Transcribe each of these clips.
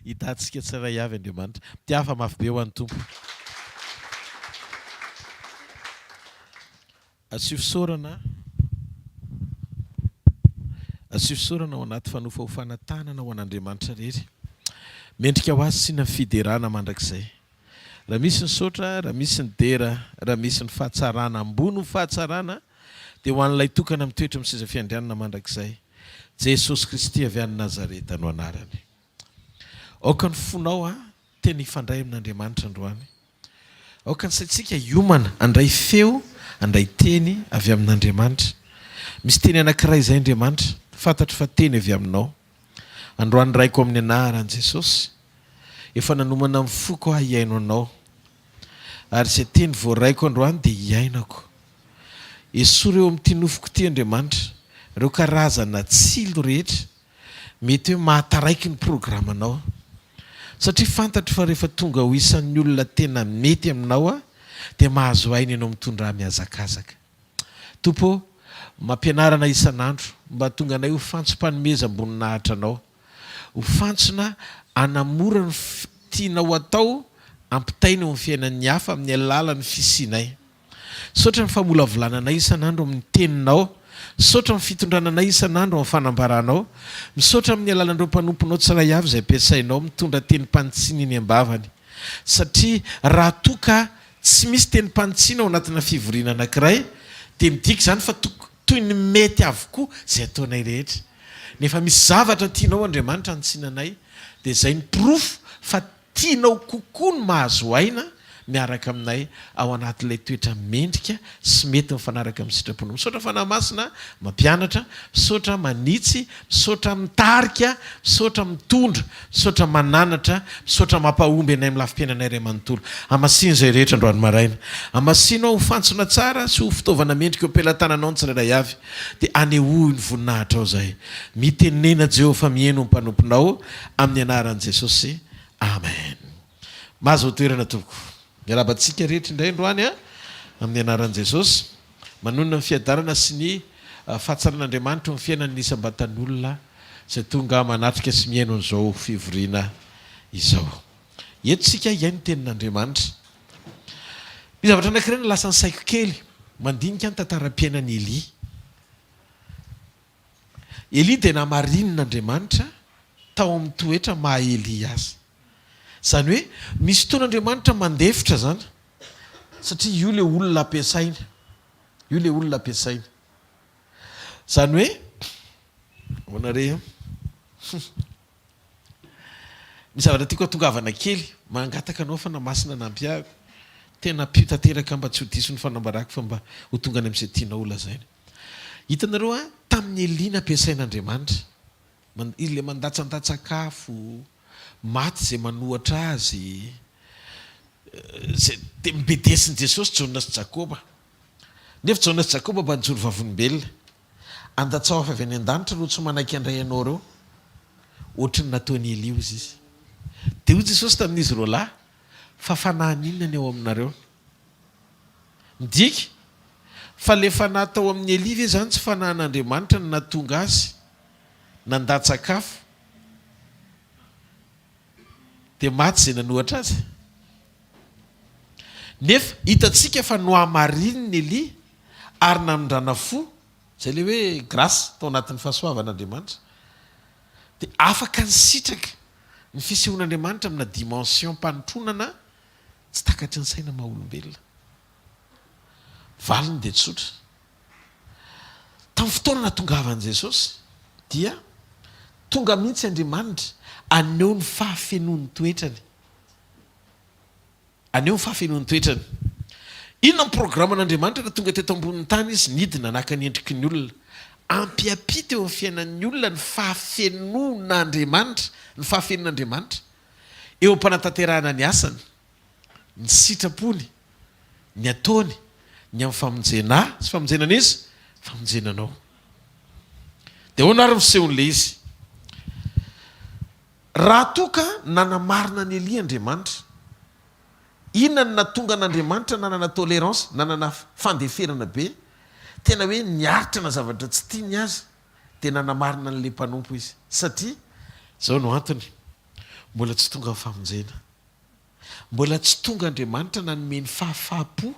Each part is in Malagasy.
Hitantsika tsirairay avy Andriamanitra. Mitiafa mafy be ho an'ny Tompo. Asio fisaorana Asio fisaorana ao anaty fanofahofana tanana ho an'Andriamanitra rery. Mendrika ho Azy sina fiderana mandrakizay. Raha misy ny saotra, raha misy ny dera, raha misy ny fahatsarana ambony ho fahatsarana, dia ho an'ilay tokana mitoetra amin'ny seza fiandrianana mandrakizay, Jesosy Kristy avy any Nazareta no anarany. Aoka ny fonao tena hifandray amin'Andriamanitra androany. Aoka ny saintsika hiomana handray feo, handray teny avy amin'Andriamanitra. Misy teny anankiray izay Andriamanitra, fantatro fa teny avy aminao. Androany Raiko amin'ny anaran'i Jesosy, efa nanomana ny foko aho hihaino Anao. Ary izay teny voaraiko androany dia hiainako. Esory eo amin'ity nofoko ity Andriamanitra, ireo karazana tsilo rehetra mety hoe mahataraiky ny programanao. Satria fantatro fa rehefa tonga ho isan'ny olona tena mety aminao aho dia mahazo aina ianao mitondra ahy mihazakazaka. Tompo ô, mampianara anay isan'andro mba hahatonga anay ho fantsom-panomezam-boninahitra Anao, ho fantsona hanamora ny tianao atao ampitaina eo amin'ny fiainan'ny hafa amin'ny alalan'ny fisianay. Misaotra ny famolavolana anay isan'andro amin'ny Teninao. Misaotra amin'ny fitondrana anay isan'andro amin'ny fanambaranao. Misaotra amin'ny alalan'ireo mpanomponao tsiray avy izay ampiasainao mitondra tenim-panitsiana eny am-bavany. Satria raha toa ka tsy misy tenim-panitsiana ao anatina fivoriana anankiray dia midika izany fa toy ny mety avokoa izay ataonay rehetra. Nefa misy zavatra tianao Andriamanitra hanitsiana anay dia izay ny porofo fa Tianao kokoa ny mahazo aina miaraka aminay ao anatin'ilay toetra mendrika sy mety mifanaraka amin'ny sitraponao. Misaotra Fanahy Masina mampianatra, misaotra manitsy, misaotra mitarika, misaotra mitondra, misaotra mananatra, misaotra mampahomby anay amin'ny lafim-piainanay iray manontolo. Hamasino izay rehetra androany maraina. Hamasino aho ho fantsona tsara sy ho fitaovana mendrika eo am-pelatananao ny tsirairay avy. Dia anehoy ny voninahitrao izay. Mitenena Jehovah fa miheno ny mpanomponao amin'ny anaran'i Jesosy. Amen. Mahazo toerana tompoko. Miarahaba antsika rehetra indray androany a, amin'ny anaran'i Jesosy. Manonona ny fiadanana sy ny fahatsaran'Andriamanitra eo amin'ny fiainan'ny isam-batan'olona izay tonga manatrika sy mihaino an'izao fivoriana izao. Eto isika hihaino ny tenin'Andriamanitra. Misy zavatra anankiray no lasa ny saiko kely mandinika ny tantaram-piainan'i Elia. Elia dia namarinin'Andriamanitra tao amin'ny toetra maha Elia azy. Izany hoe misy fotoana Andriamanitra mandefitra izany satria io ilay olona ampiasainy. Io ilay olona ampiasainy. Izany hoe, ahoana re an? Misy zavatra tiako hatongavana kely, mangataka anao Fanahy Masina hanampy ahy, tena ampio tanteraka mba tsy ho diso ny fanambarako fa mba ho tonga any amin'izay tianao holazaina. Hitanareo an, tamin'i Elia nampiasain'Andriamanitra, ilay mandatsandatsak'afo, maty izay manohatra azy, izay dia nobedesin'i Jesosy Jaona sy Jakoba. Nefa Jaona sy Jakoba mba nijoro vavolombelona. Andatsao afo avy any an-danitra ireo tsy manaiky handray anao ireo. Ohatry ny nataon'i Elia, hozy izy. Dia hoy Jesosy tamin'izy roalahy, Fa fanahin'inona ny ao aminareo? Midika fa le fanahy tao amin'i Elia ve zany tsy fanahin'Andriamanitra no nahatonga azy nandatsaka afo dia maty izay nanohatra azy? Nefa hitantsika fa nohamarininy Elia ary namindrana fo, izay le hoe grâce tao anatin'ny fahasoavan'Andriamanitra, dia afaka nisitraka ny fisehoan'Andriamanitra amina dimension-panotronana Tsy takatry ny saina maha olombelona. Valiny dia tsotra. Tamin'ny fotoana nahatongavan'i Jesosy dia tonga mihitsy Andriamanitra haneho ny fahafenoan'ny toetrany. Haneho ny fahafenoan'ny toetrany. Inona ny programan'Andriamanitra raha tonga teto ambonin'ny tany Izy? Nidina naka ny endriky ny olona. Hampiampita eo amin'ny fiainan'ny olona ny fahafenoan'Andriamanitra, ny fahafenon'Andriamanitra. Eo am-panatanterahana ny asany, ny sitrapony, ny ataony, ny amin'ny famonjena ahy sy famonjena an'iza? Famonjena anao. Dia ahoana ary ny fisehon'ilay izy? Raha toa ka nanamarina an'i Elia Andriamanitra, inona no nahatonga an'Andriamanitra nanana tolérance, nanana fandeferana be, tena hoe niaritra na zavatra tsy tiany aza, dia nanamarina an'ilay mpanompo izy. Satria izao no antony. Mbola tsy tonga ny famonjena. Mbola tsy tonga Andriamanitra nanome ny fahafaham-po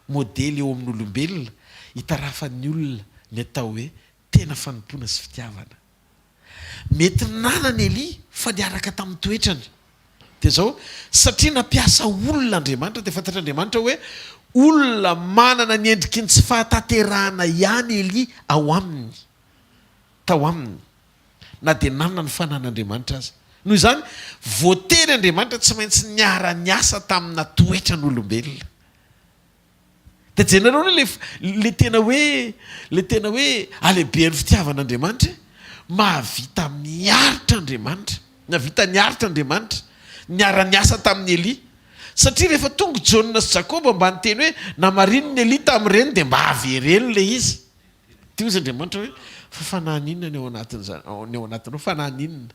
modely eo amin'olombelona hitarafan'ny olona ny atao hoe tena fanompoana sy fitiavana. Mety nanana Elia fa niaraka tamin'ny toetrany. Dia izao, satria nampiasa olona Andriamanitra dia fantatr'Andriamanitra hoe olona manana ny endriky ny tsy fahatanterahana ihany Elia ao aminy, tao aminy, na dia nanana ny fanahin'Andriamanitra aza. Noho izany, voatery Andriamanitra tsy maintsy niara-niasa tamina toetran'olombelona. Dia jerenareo anie le le tena hoe le tena hoe halehibehan'ny fitiavan'Andriamanitra e! Mahavita miaritra Andriamanitra. Nahavita niaritra Andriamanitra. Niara-niasa tamin'i Elia. Satria rehefa tonga i Jaona sy Jakoba mba niteny hoe namarinina Elia tamin'ireny dia mba avereno ilay izy. Dia hoy Andriamanitra hoe fa fanahin'inona ny ao anatin'izany ny ao anatinao? Fanahin'inona?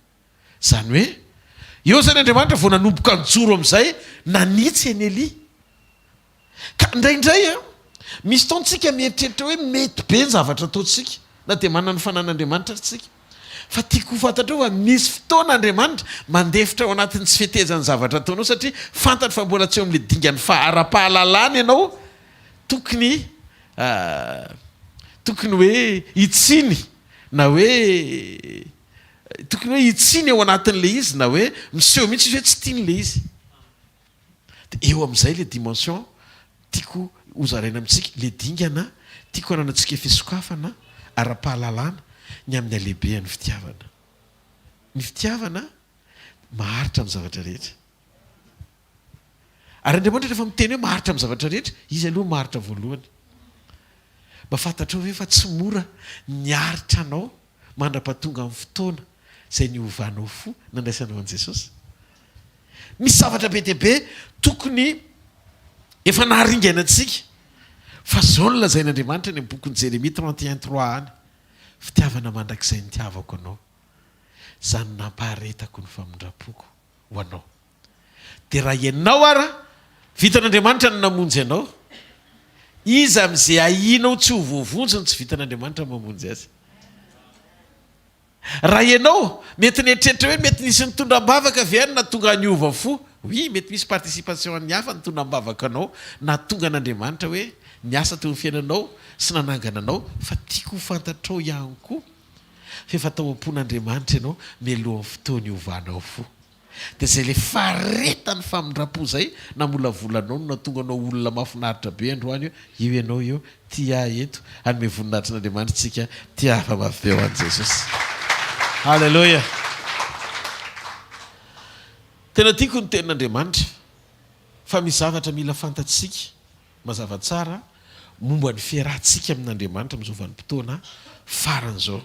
Izany hoe eo izany Andriamanitra vao nanomboka nijoro amin'izay nanitsy an'i Elia. Ka indraindray an, misy fotoana tsika mieritreritra hoe mety be ny zavatra ataontsika, na dia manana ny fanan'Andriamanitra ary tsika. Fa tiako ho fantatrao fa misy fotoana Andriamanitra mandefitra ao anatin'ny tsy fetezan'ny zavatra ataonao satria fantany fa mbola tsy eo amin'ilay dingan'ny faha-ara-pahalalana ianao tokony tokony hoe hitsiny na hoe tokony hoe hitsiny ao anatin'ilay izy na hoe miseho mihitsy izy hoe tsy tiany ilay izy. Dia eo amin'izay ilay dimension tiako hozaraina amintsika, ilay dingana tiako hananantsika fisokafana ara-pahalalana ny amin'ny halehibehan'ny fitiavana. Ny fitiavana maharitra amin'ny zavatra rehetra. Ary Andriamanitra rehefa miteny hoe maharitra amin'ny zavatra rehetra, Izy aloha maharitra voalohany. Mba fantatrao ve fa tsy mora ny aritra anao mandra-pahatonga amin'ny fotoana izay niovanao fo nandraisanao an'i Jesosy? Misy zavatra be dia be tokony efa naharingana antsika, fa izao no lazain'Andriamanitra any amin'ny bokin'i Jeremia 31 trois any, Fitiavana mandrakizay nitiavako anao, izany nampaharetako ny famindram-poko ho anao. Dia raha ianao ara, vitan'Andriamanitra ny namonjy anao, iza amin'izay ahianao tsy ho voavonjy no tsy vitan'Andriamanitra ny mamonjy azy? Raha ianao, mety nieritreritra hoe mety nisy nitondra am-bavaka ve any nahatonga ahy niova fo? Oui, mety misy participation an'ny hafa nitondra am-bavaka anao, nahatonga an'Andriamanitra hoe niasa teo amin'ny fiainanao sy nanangana anao, fa tiako ho fantatrao ihany koa fa efa tao am-pon'Andriamanitra ianao mialohan'ny fotoana hiovanao fo. Dia izay ilay faharetan'ny famindram-po izay namolavola anao no nahatonga anao olona mahafinaritra be androany io, io ianao io, tia ahy eto, hanome voninahitry an'Andriamanitra isika, tia hafa mafy be ho an'i Jesosy. Haleloia! Tena tiako ny tenin'Andriamanitra, fa misy zavatra mila fantatsika mazava tsara momba ny fiarahantsika amin'Andriamanitra amin'izao vanim-potoana farany izao.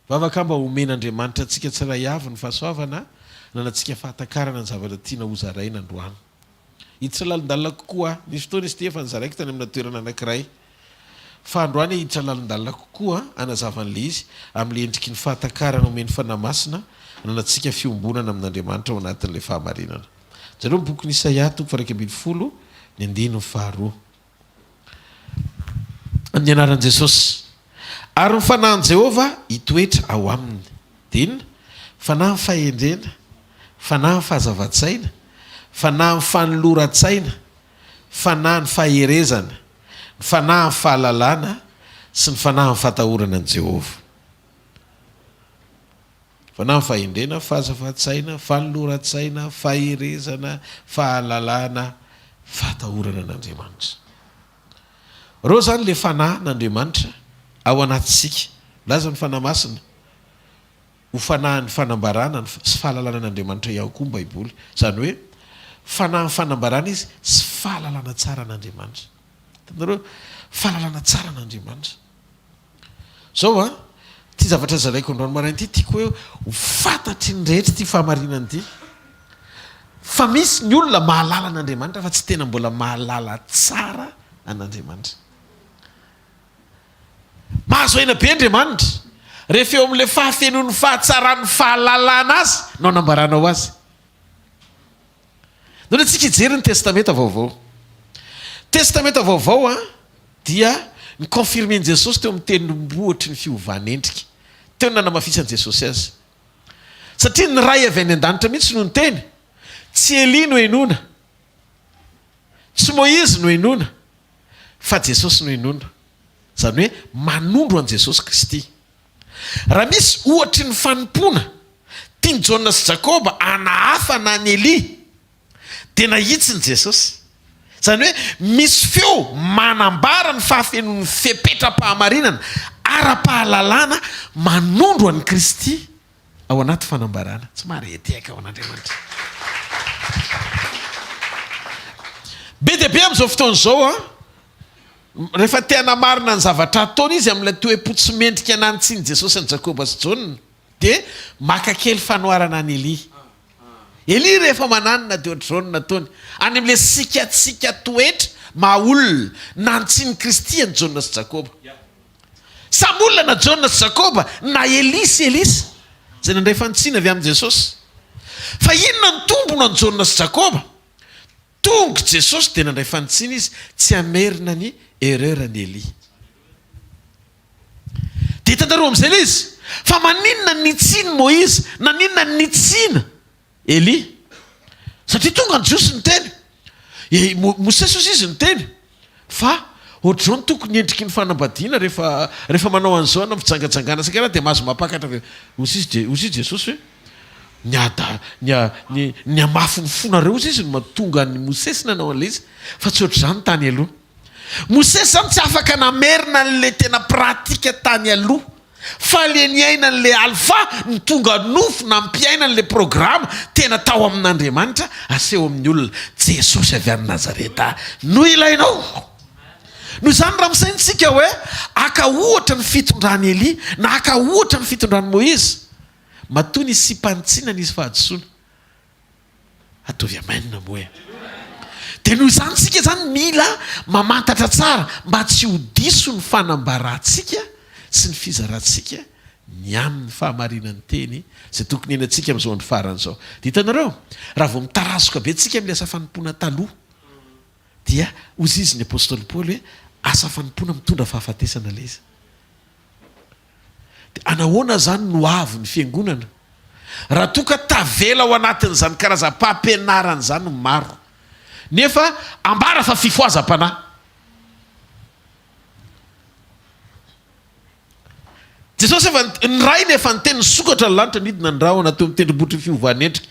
Vavaka mba homen'Andriamanitra antsika tsiray avy ny fahasoavana hananantsika fahatakarana ny zavatra tiana hozaraina androany. Hiditra lalindalina kokoa aho. Nisy fotoana izy ity efa nozaraiko tany amina toerana anankiray. Fa androany aho hiditra lalindalina kokoa hanazava an'ilay izy amin'ilay endriky ny fahatakarana omen'ny Fanahy Masina hananantsika fiombonana amin'Andriamanitra ao anatin'ilay fahamarinana. Jereo ny bokin'i Isaia toko faha 11 ny andininy faharoa. Amin'ny anaran'i Jesosy. Ary ny fanahin'i Jehovah hitoetra ao aminy. Dia inona? Fanahin'ny fahendrena, fanahin'ny fahazavan-tsaina, fanahin'ny fanoloran-tsaina, fanahin'ny faherezana, ny fanahin'ny fahalalana sy ny fanahin'ny fatahorana an'i Jehovah. Fanahin'ny fahendrena, fahazavan-tsaina, fanoloran-tsaina, faherezana, fahalalana, fahatahorana an'Andriamanitra. Ireo izany ilay fanahin'Andriamanitra ao anatintsika. Milaza ny Fanahy Masina ho fanahin'ny fanambarana sy fahalalana an'Andriamanitra ihany koa ny Baiboly. Izany hoe fanahin'ny fanambarana izy sy fahalalana tsara an'Andriamanitra. Hitanareo? Fahalalana tsara an'Andriamanitra. Zao an, ity zavatra zaraiko androany maraina ity, tiako hoe ho fantatry ny rehetra ity fahamarinana ity, fa misy ny olona mahalala an'Andriamanitra fa tsy tena mbola mahalala tsara an'Andriamanitra. Mahazo aina be Andriamanitra rehefa eo amin'ilay fahafenoan'ny fahatsaran'ny fahalalana Azy no anambaranao Azy. Ndao tsika hijery ny Testamenta Vaovao. Testamenta Vaovao an, dia ny confirmer-n'i Jesosy teo amin'ny tendrombohitry ny fiovan'endrika. Teo no nanamafisan'i Jesosy azy. Satria ny Ray avy any an-danitra mihitsy no niteny. Tsy Elia no henoina. Tsy Moizy no henoina. Fa Jesosy no henoina. Izany hoe manondro an'i Jesosy Kristy. Raha misy ohatry ny fanompoana tian'i Jaona sy Jakoba hanahafana an'i Elia, dia nahitsin'i Jesosy. Izany hoe misy feo manambara ny fahafenoan'ny fepetram-pahamarinana ara-pahalalana manondro an'i Kristy ao anaty fanambarana. Tsy mahare tehaka ho an'Andriamanitra. Be dia be amin'izao fotoana izao an, rehefa te hanamarina ny zavatra ataony izy amin'ilay toe-po tsy mendrika nanitsian'i Jesosy an'i Jakoba sy Jaona, dia maka kely fanoharana an'i Elia. Elia rehefa mananona dia ohatr'izao no nataony, any amin'ilay sikantsika toetra maha olona nanitsian'i Kristy an'i Jaona sy Jakoba. Samy olona na Jaona sy Jakoba na Elia sy Elisa izay nandray fanitsiana avy amin'i Jesosy. Fa inona no tombony ho an'i Jaona sy Jakoba? Tonga Jesosy dia nandray fanitsiana izy tsy hamerina ny erreur an'i Elia. Dia hitanareo amin'izay ilay izy fa maninona ny nitsiny Moizy, naninona ny nitsiana Elia? Satria tonga ny Jiosy niteny, e Mosesy hozy izy niteny fa ohatr'izao no tokony endriky ny fanambadiana rehefa rehefa manao an'izao na fijangajangana sy karaha dia mahazo mampakatra avy eo. Hozy izy hozy izy Jesosy hoe ny ada ny ny ny hamafin'ny fonareo hozy izy no mahatonga an'i Mosesy nanao an'ilay izy fa tsy ohatr'izany tany aloha. Mosesy zany tsy afaka namerina an'le tena pratique tany aloha fa le niaina an'le alpha no tonga nofo nampiaina an'le programa tena tao amin'Andriamanitra aseho amin'ny olona. Jesosy avy any Nazareta no ilainao. Noho izany raha misaina isika hoe haka ohatra ny fitondran'i Elia na haka ohatra ny fitondran'i Moizy, matoa nisy mpanitsiana nisy fahadisoana. Ataovy amen moa e. Dia noho izany isika izany mila mamantatra tsara mba tsy ho diso ny fanambarantsika sy ny fizarantsika ny amin'ny fahamarinan'ny teny izay tokony iainantsika amin'izao andro farany izao. Dia hitanareo, raha vao mitarazoka be tsika amin'ilay asa fanompoana taloha dia hozy izy ny apostoly Paoly hoe asa fanompoana mitondra fahafatesana ilay izy. Dia anahoana izany no avy ny fiangonana raha toa ka tavela ao anatin'izany karazam-pampianarana izany ny maro nefa ambara fa fifohazam-panahy? Jesosy efa ny Rainy efa niteny nisokatra ny lanitra nidina ny rahona teo amin'ny tendrombohitry ny fiovan'endrika.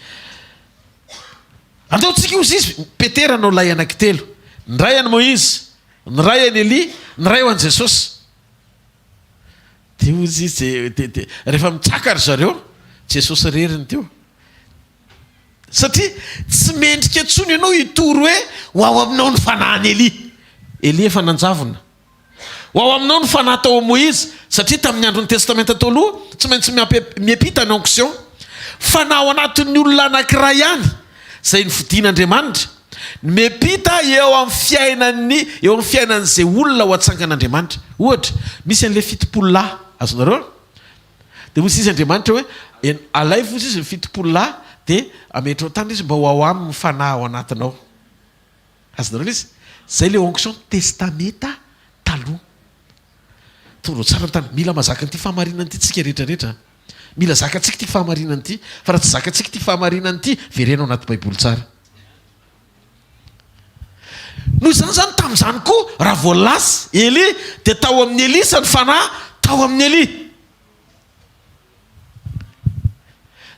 Andao tsika hozy izy, Petera nanao lay anankitelo, ny ray an'i Moizy, ny ray an'i Elia, ny ray ho an'i Jesosy. Dia hoy izy, dia, dia, rehefa mitsaka ry zareo, Jesosy irery no teo. Satria tsy mendrika intsony ianao hitory hoe ho ao aminao ny fanahin'i Elia. Elia efa nanjavona. Ho ao aminao ny fanahy tao amin'i Moizy, satria tamin'ny andron'ny Testamenta Taloha, tsy maintsy miampita ny onction. Fanahy ao anatin'ny olona anankiray ihany, izay nofidin'Andriamanitra. Miampita eo amin'ny fiainan'ny, eo amin'ny fiainan'izay olona ho atsangan'Andriamanitra. Ohatra, misy an'ilay 70 lahy, azonareo? Dia hoy izy Andriamanitra hoe, en, alaivo hozy izy ny 70 lahy, dia ametrao tany izy mba ho ao aminy ny fanahy ao anatinao. Azonareo ilay izy? Izay ilay onction testameta taloha. Toro tsara ny tany. Mila mazaka an'ity fahamarinana ity tsika rehetra rehetra. Mila zakantsika ity fahamarinana ity. Fa raha tsy zakantsika ity fahamarinana ity, vereno anaty Baiboly tsara. Noho izany izany, tamin'izany koa, raha vao lasa Elia, dia tao amin'i Elisa ny fanahy tao amin'i Elia.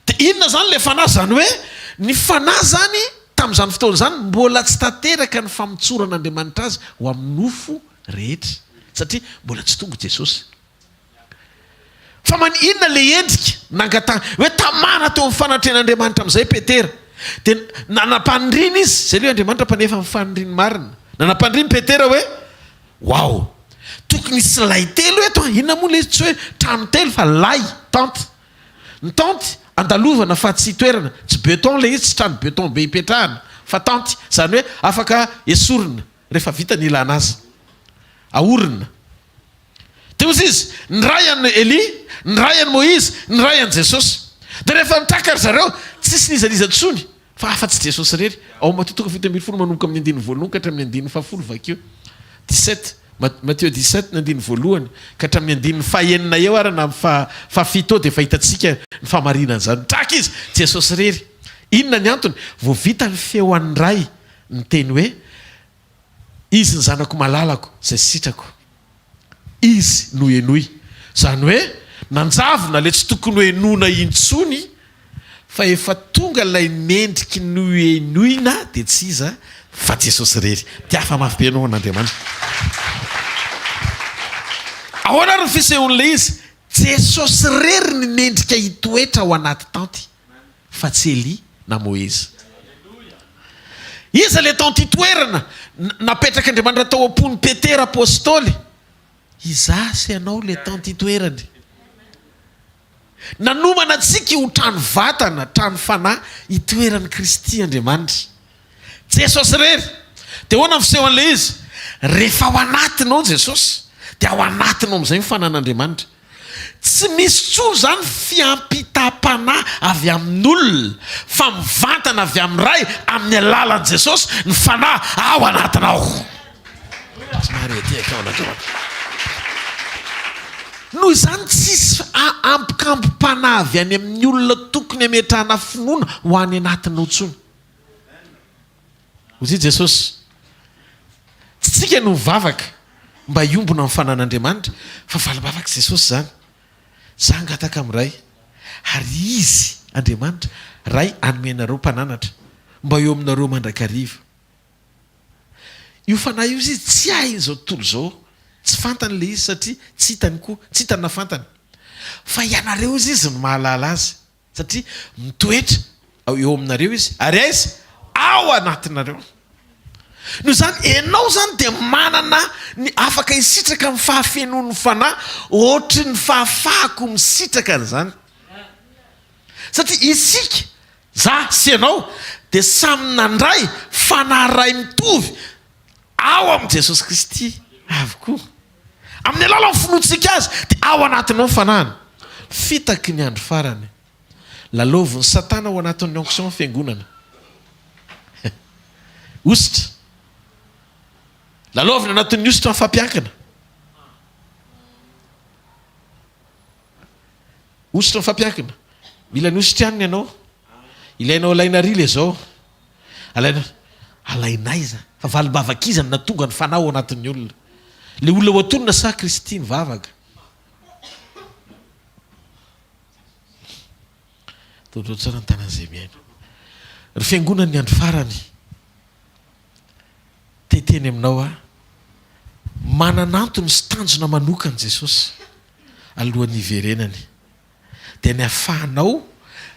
Dia inona izany ilay fanahy? Izany hoe, ny fanahy izany, tamin'izany fotoana izany, mbola tsy tanteraka ny famotsoran'Andriamanitra azy ho amin'ny nofo rehetra. Satria mbola tsy tonga Jesosy. Fa man inona le endrika nangatahana hoe tamana teo amin'ny fanatrehan'Andriamanitra amin'izay Petera. Dia nanam-paniriana izy, izay aloha Andriamanitra mpanefa ny faniriany marina. Nanam-paniriana Petera hoe waouh, tokony hisy lay telo eto an, inona moa ilay izy, tsy hoe trano telo fa lay, tente. Ny tente andalovana fa tsy itoerana, tsy beton ilay izy, tsy trano beton be ipetrahana fa tente, izany hoe afaka esorina rehefa vita ny ilana azy. Aorina. Dia hoy izy, Ny ray an'i Elia, ny ray an'i Moizy, ny ray an'i Jesosy. Dia rehefa nitraka ry zareo, tsisy n'iza n'iza intsony, fa afa-tsy Jesosy irery. Ao Matio toko 17 manomboka amin'ny andininy voalohany ka hatramin'ny andininy fahafolo, vakio. 17. Matio 17 ny andininy voalohany ka hatramin'ny andininy fahenina eo ary na amin'ny fahafito eo dia efa hitantsika ny fahamarinan'izany. Mitraka izy, Jesosy irery. Inona ny antony? Vao vita ny feo an'ny Ray niteny hoe, Izy ny Zanako malalako izay sitrako. Izy no henoy. Izany hoe nanjavona ilay tsy tokony ho henoina intsony fa efa tonga ilay mendriky ny ho henoina dia tsy iza fa Jesosy irery. Tiafa mafy be ianao an'Andriamanitra. Ahoana ary ny fisehoan'ilay izy? Jesosy irery ny mendrika hitoetra ao anaty tanty fa tsy Elia na Moizy. Iza ilay tanty itoerana napetrak'Andriamanitra tao am-pon'i Petera apostoly? Izaho sy ianao ilay tanty itoerany. Nanomana antsika ho trano vatana, trano fanahy itoeran'i Kristy Andriamanitra. Jesosy irery. Dia ahoana ny fisehoan'ilay izy? Rehefa ao anatinao Jesosy, dia ao anatinao amin'izay ny fanan'Andriamanitra. Tsy misy intsony izany fiampitam-panahy avy amin'olona, fa mivantana avy amin'ny Ray amin'ny alalan'i Jesosy ny fanahy ao anatinao. Tsy mahare aty akao an'Andriamanitra. Noho izany tsisy ambokambom-panahy avy any amin'ny olona tokony hametrahana finoana ho any anatinao intsony. Hoy Jesosy, Tsy tsika no mivavaka mba hiombona amin'ny fanan'Andriamanitra, fa valim-bavak'i Jesosy izany. Izaho hangataka amin'ny Ray, ary Izy, Andriamanitra, Ray hanome anareo mpananatra, mba ho eo aminareo mandrakariva. Io fanahy io izy tsy hain'izao tontolo izao, tsy fantany ilay izy satria tsy hitany koa, tsy hitany na fantany. Fa ianareo izy izy no mahalala azy. Satria mitoetra eo aminareo izy, ary aiza? Ao anatinareo. Noho izany, ianao izany dia manana ny afaka hisitraka ny fahafenoan'ny Fanahy ohatry ny fahafahako misitraka an'izany. Satria isika, za sy ianao, dia samy nandray Fanahy iray mitovy ao amin'i Jesosy Kristy avokoa. Amin'ny alalan'ny finoantsika Azy, dia ao anatinao ny Fanahiny. Fitaky ny andro farany. Lalaovin'i Satana ao anatin'ny onction ny fiangonana. Hosotra. Lalaovina anatin'ny hosotra mifampiankina. Hosotra mifampiankina. Mila ny hosotra ihany ianao. Ilainao alaina ary ilay izao. Alaina, alaina aiza? Fa valim-bavak'iza no nahatonga ny fanahy ao anatin'ny olona? Ilay olona ho atonina sa Kristy nivavaka? Tondroy tsara ny tanan'izay mihaino. Ry fiangonan'ny andro farany, te hiteny aminao aho, manana antony sy tanjona manokana Jesosy alohan'ny hiverenany. dia ny ahafahanao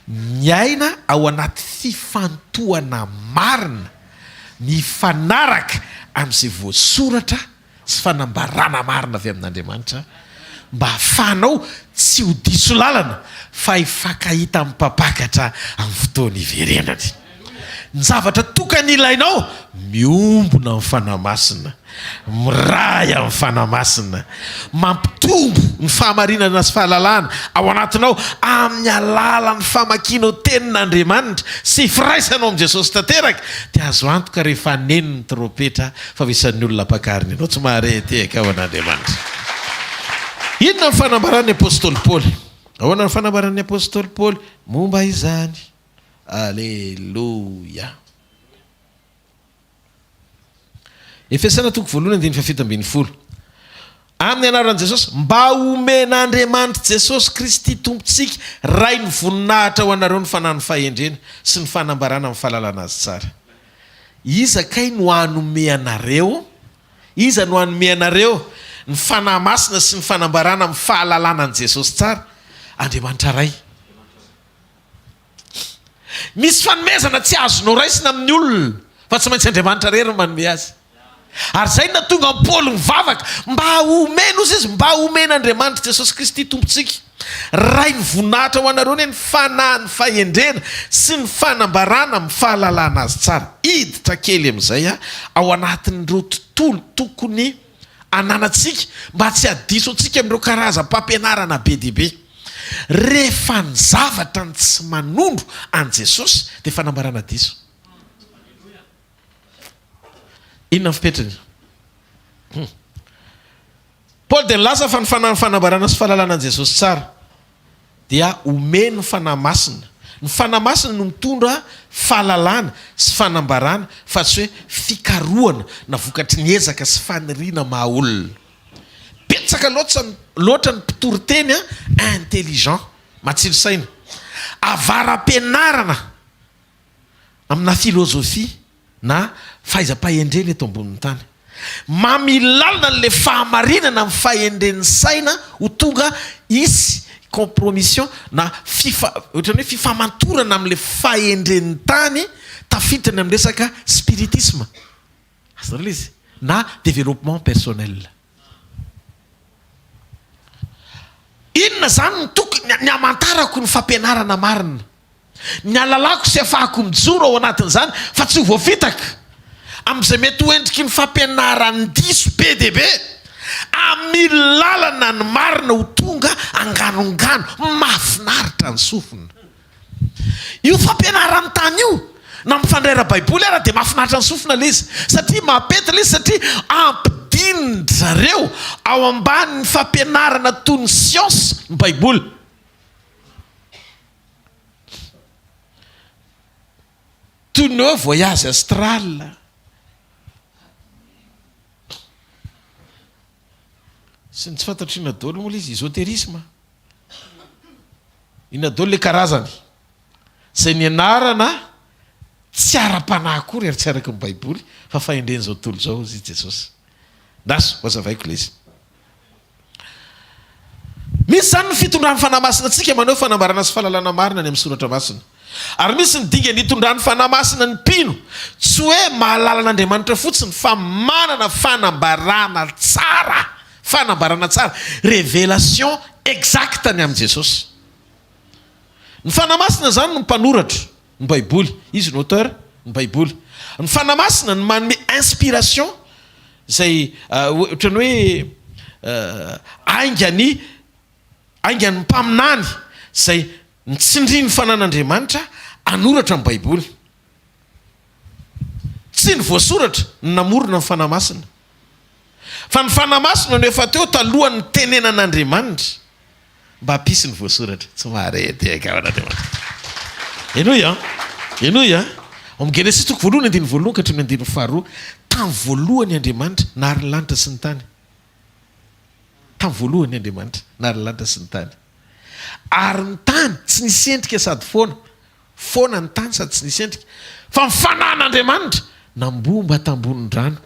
miaina ao anaty fifantohana marina mifanaraka amin'izay voasoratra sy fanambarana marina avy amin'Andriamanitra mba hahafahanao tsy ho diso lalana fa hifankahita amin'ny Mpampakatra amin'ny fotoana hiverenany. Ny zavatra tokana ilainao, miombona amin'ny Fanahy Masina, miray amin'ny Fanahy Masina, mampitombo ny fahamarinana sy fahalalana ao anatinao amin'ny alalan'ny famakianao Tenin'Andriamanitra sy firaisanao amin'i Jesosy tanteraka, dia azo antoka rehefa haneno ny trompetra fa ho isan'ny olona ampakarina ianao. Tsy mahare tehaka ao an'Andriamanitra. Inona ny fanambaran'ny apostoly Paoly? Ahoana ny fanambaran'ny apostoly Paoly momba izany? Aleloia! Efesiana toko voalohany andininy fahafito ambin'ny folo. Amin'ny anaran'i Jesosy, mba homen'Andriamanitra Jesosy Kristy Tompontsika Ray ny voninahitra ho anareo ny fanahin'ny fahendrena sy ny fanambarana amin'ny fahalalana Azy tsara. Iza kay no hanome anareo? Iza no hanome anareo ny Fanahy Masina sy ny fanambarana amin'ny fahalalana an'i Jesosy tsara? Andriamanitra Ray. Misy fanomezana tsy azonao raisina amin'ny olona fa tsy maintsy Andriamanitra irery no manome azy. Ary izay no nahatonga an'i Paoly nivavaka mba homena, hozy izy, mba homen'Andriamanitra Jesosy Kristy Tompontsika, Ray ny voninahitra ho anareo anie ny fanahin'ny fahendrena sy ny fanambarana amin'ny fahalalana Azy tsara. Hiditra kely amin'izay aho ao anatin'ireo tontolo tokony ananantsika mba tsy hahadiso antsika amin'ireo karazam-pampianarana be dia be. Rehefa ny zavatra ny tsy manondro an'i Jesosy dia fanambarana diso. Inona ny fipetrany? Hum. Paoly dia nilaza fa ny fanahin'ny fanambarana sy fahalalana an'i Jesosy tsara dia omen'ny Fanahy Masina. Ny Fanahy Masina no mitondra fahalalana sy fanambarana fa tsy hoe fikarohana na vokatry ny ezaka sy faniriana maha olona. Betsaka loatra loatra ny mpitory teny intelligent, matsilo saina, avara-pianarana amina filozofia na fahaizam-pahendrena eto ambonin'ny tany. Mamy lalina an'ilay fahamarinana amin'ny fahendren'ny saina ho tonga hisy compromission na fifa, ohatran'ny hoe fifamantorana amin'ilay fahendren'ny tany tafiditra ny amin'ny resaka spiritisme. Azonareo ilay izy? Na développement personnel. Inona izany no tokony, ny hamantarako ny fampianarana marina? Ny halalako sy hafahako mijoro ao anatin'izany fa tsy ho voafitaka amin'izay mety ho endriky ny fampianaran-diso be dia be amin'ny lalana ny marina ho tonga anganongano mahafinaritra ny sofina. Io fampianaran'ny tany io, na mifandray ara-baiboly ara dia mahafinaritra ny sofina ilay izy, satria mampety ilay izy satria ampidinin-dry zareo ao ambanin'ny fampianarana toy ny siansa ny baiboly. Toy ny hoe voyage astral. Sy ny tsy fantatro inona daholo moa ilay izy, esoterisme. Inona daholo ilay karazany? Izay nianarana tsy ara-panahy akory ary tsy araka ny Baiboly fa fahendren'izao tontolo izao, hoy Jesosy. Ndaso, ho hazavaiko ilay izy. Misy izany ny fitondran'ny Fanahy Masina antsika maneho fanambarana sy fahalalana marina ny amin'ny Soratra Masina. Ary misy ny dingana itondran'ny Fanahy Masina ny mpino, tsy hoe mahalala an'Andriamanitra fotsiny fa manana fanambarana tsara, fanambarana tsara, révélation exacte ny amin'i Jesosy. Ny Fanahy Masina izany no mpanoratra ny Baiboly, izy no auteur ny Baiboly. Ny Fanahy Masina no manome inspiration izay ohatran'ny hoe aingan'ny aingan'ny mpaminany izay nitsindrin'ny fanan'Andriamanitra hanoratra ny Baiboly. Tsy ny voasoratra no namorona ny Fanahy Masina. Fa ny Fanahy Masina no efa teo talohan'ny nitenenan'Andriamanitra. Mba hampisy ny voasoratra. Tsy mahare tehaka ho an'Andriamanitra. Henoy an! Henoy an! Ao amin'ny Genesisy toko voalohany andininy voalohany ka hatramin'ny andininy faharoa, tamin'ny voalohany Andriamanitra nahary ny lanitra sy ny tany. Tamin'ny voalohany Andriamanitra nahary ny lanitra sy ny tany. Ary ny tany tsy nisy endrika sady foana. Foana ny tany sady tsy nisy endrika. Fa ny fanahin'Andriamanitra nambomba tambonin'ny rano.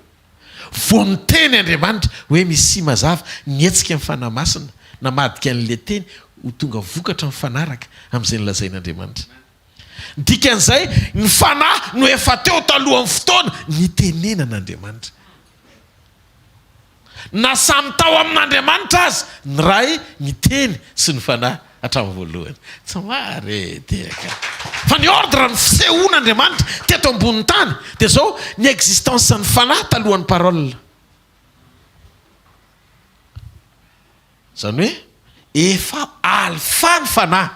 Vao niteny Andriamanitra hoe Mesia mazava, nihetsika ny Fanahy Masina, namadika an'ilay teny ho tonga vokatra mifanaraka amin'izay nolazain'Andriamanitra. Ny dikan'izay, ny Fanahy no efa teo talohan'ny fotoana nitenenan'Andriamanitra. Na samy tao amin'Andriamanitra aza ny Ray, ny Teny sy ny Fanahy hatramin'ny voalohany. Tsy mahare tehaka. Fa ny ordre ny fisehoan'Andriamanitra teto ambonin'ny tany dia izao, ny existence ny Fanahy talohan'ny parole. Izany hoe efa alpha ny Fanahy.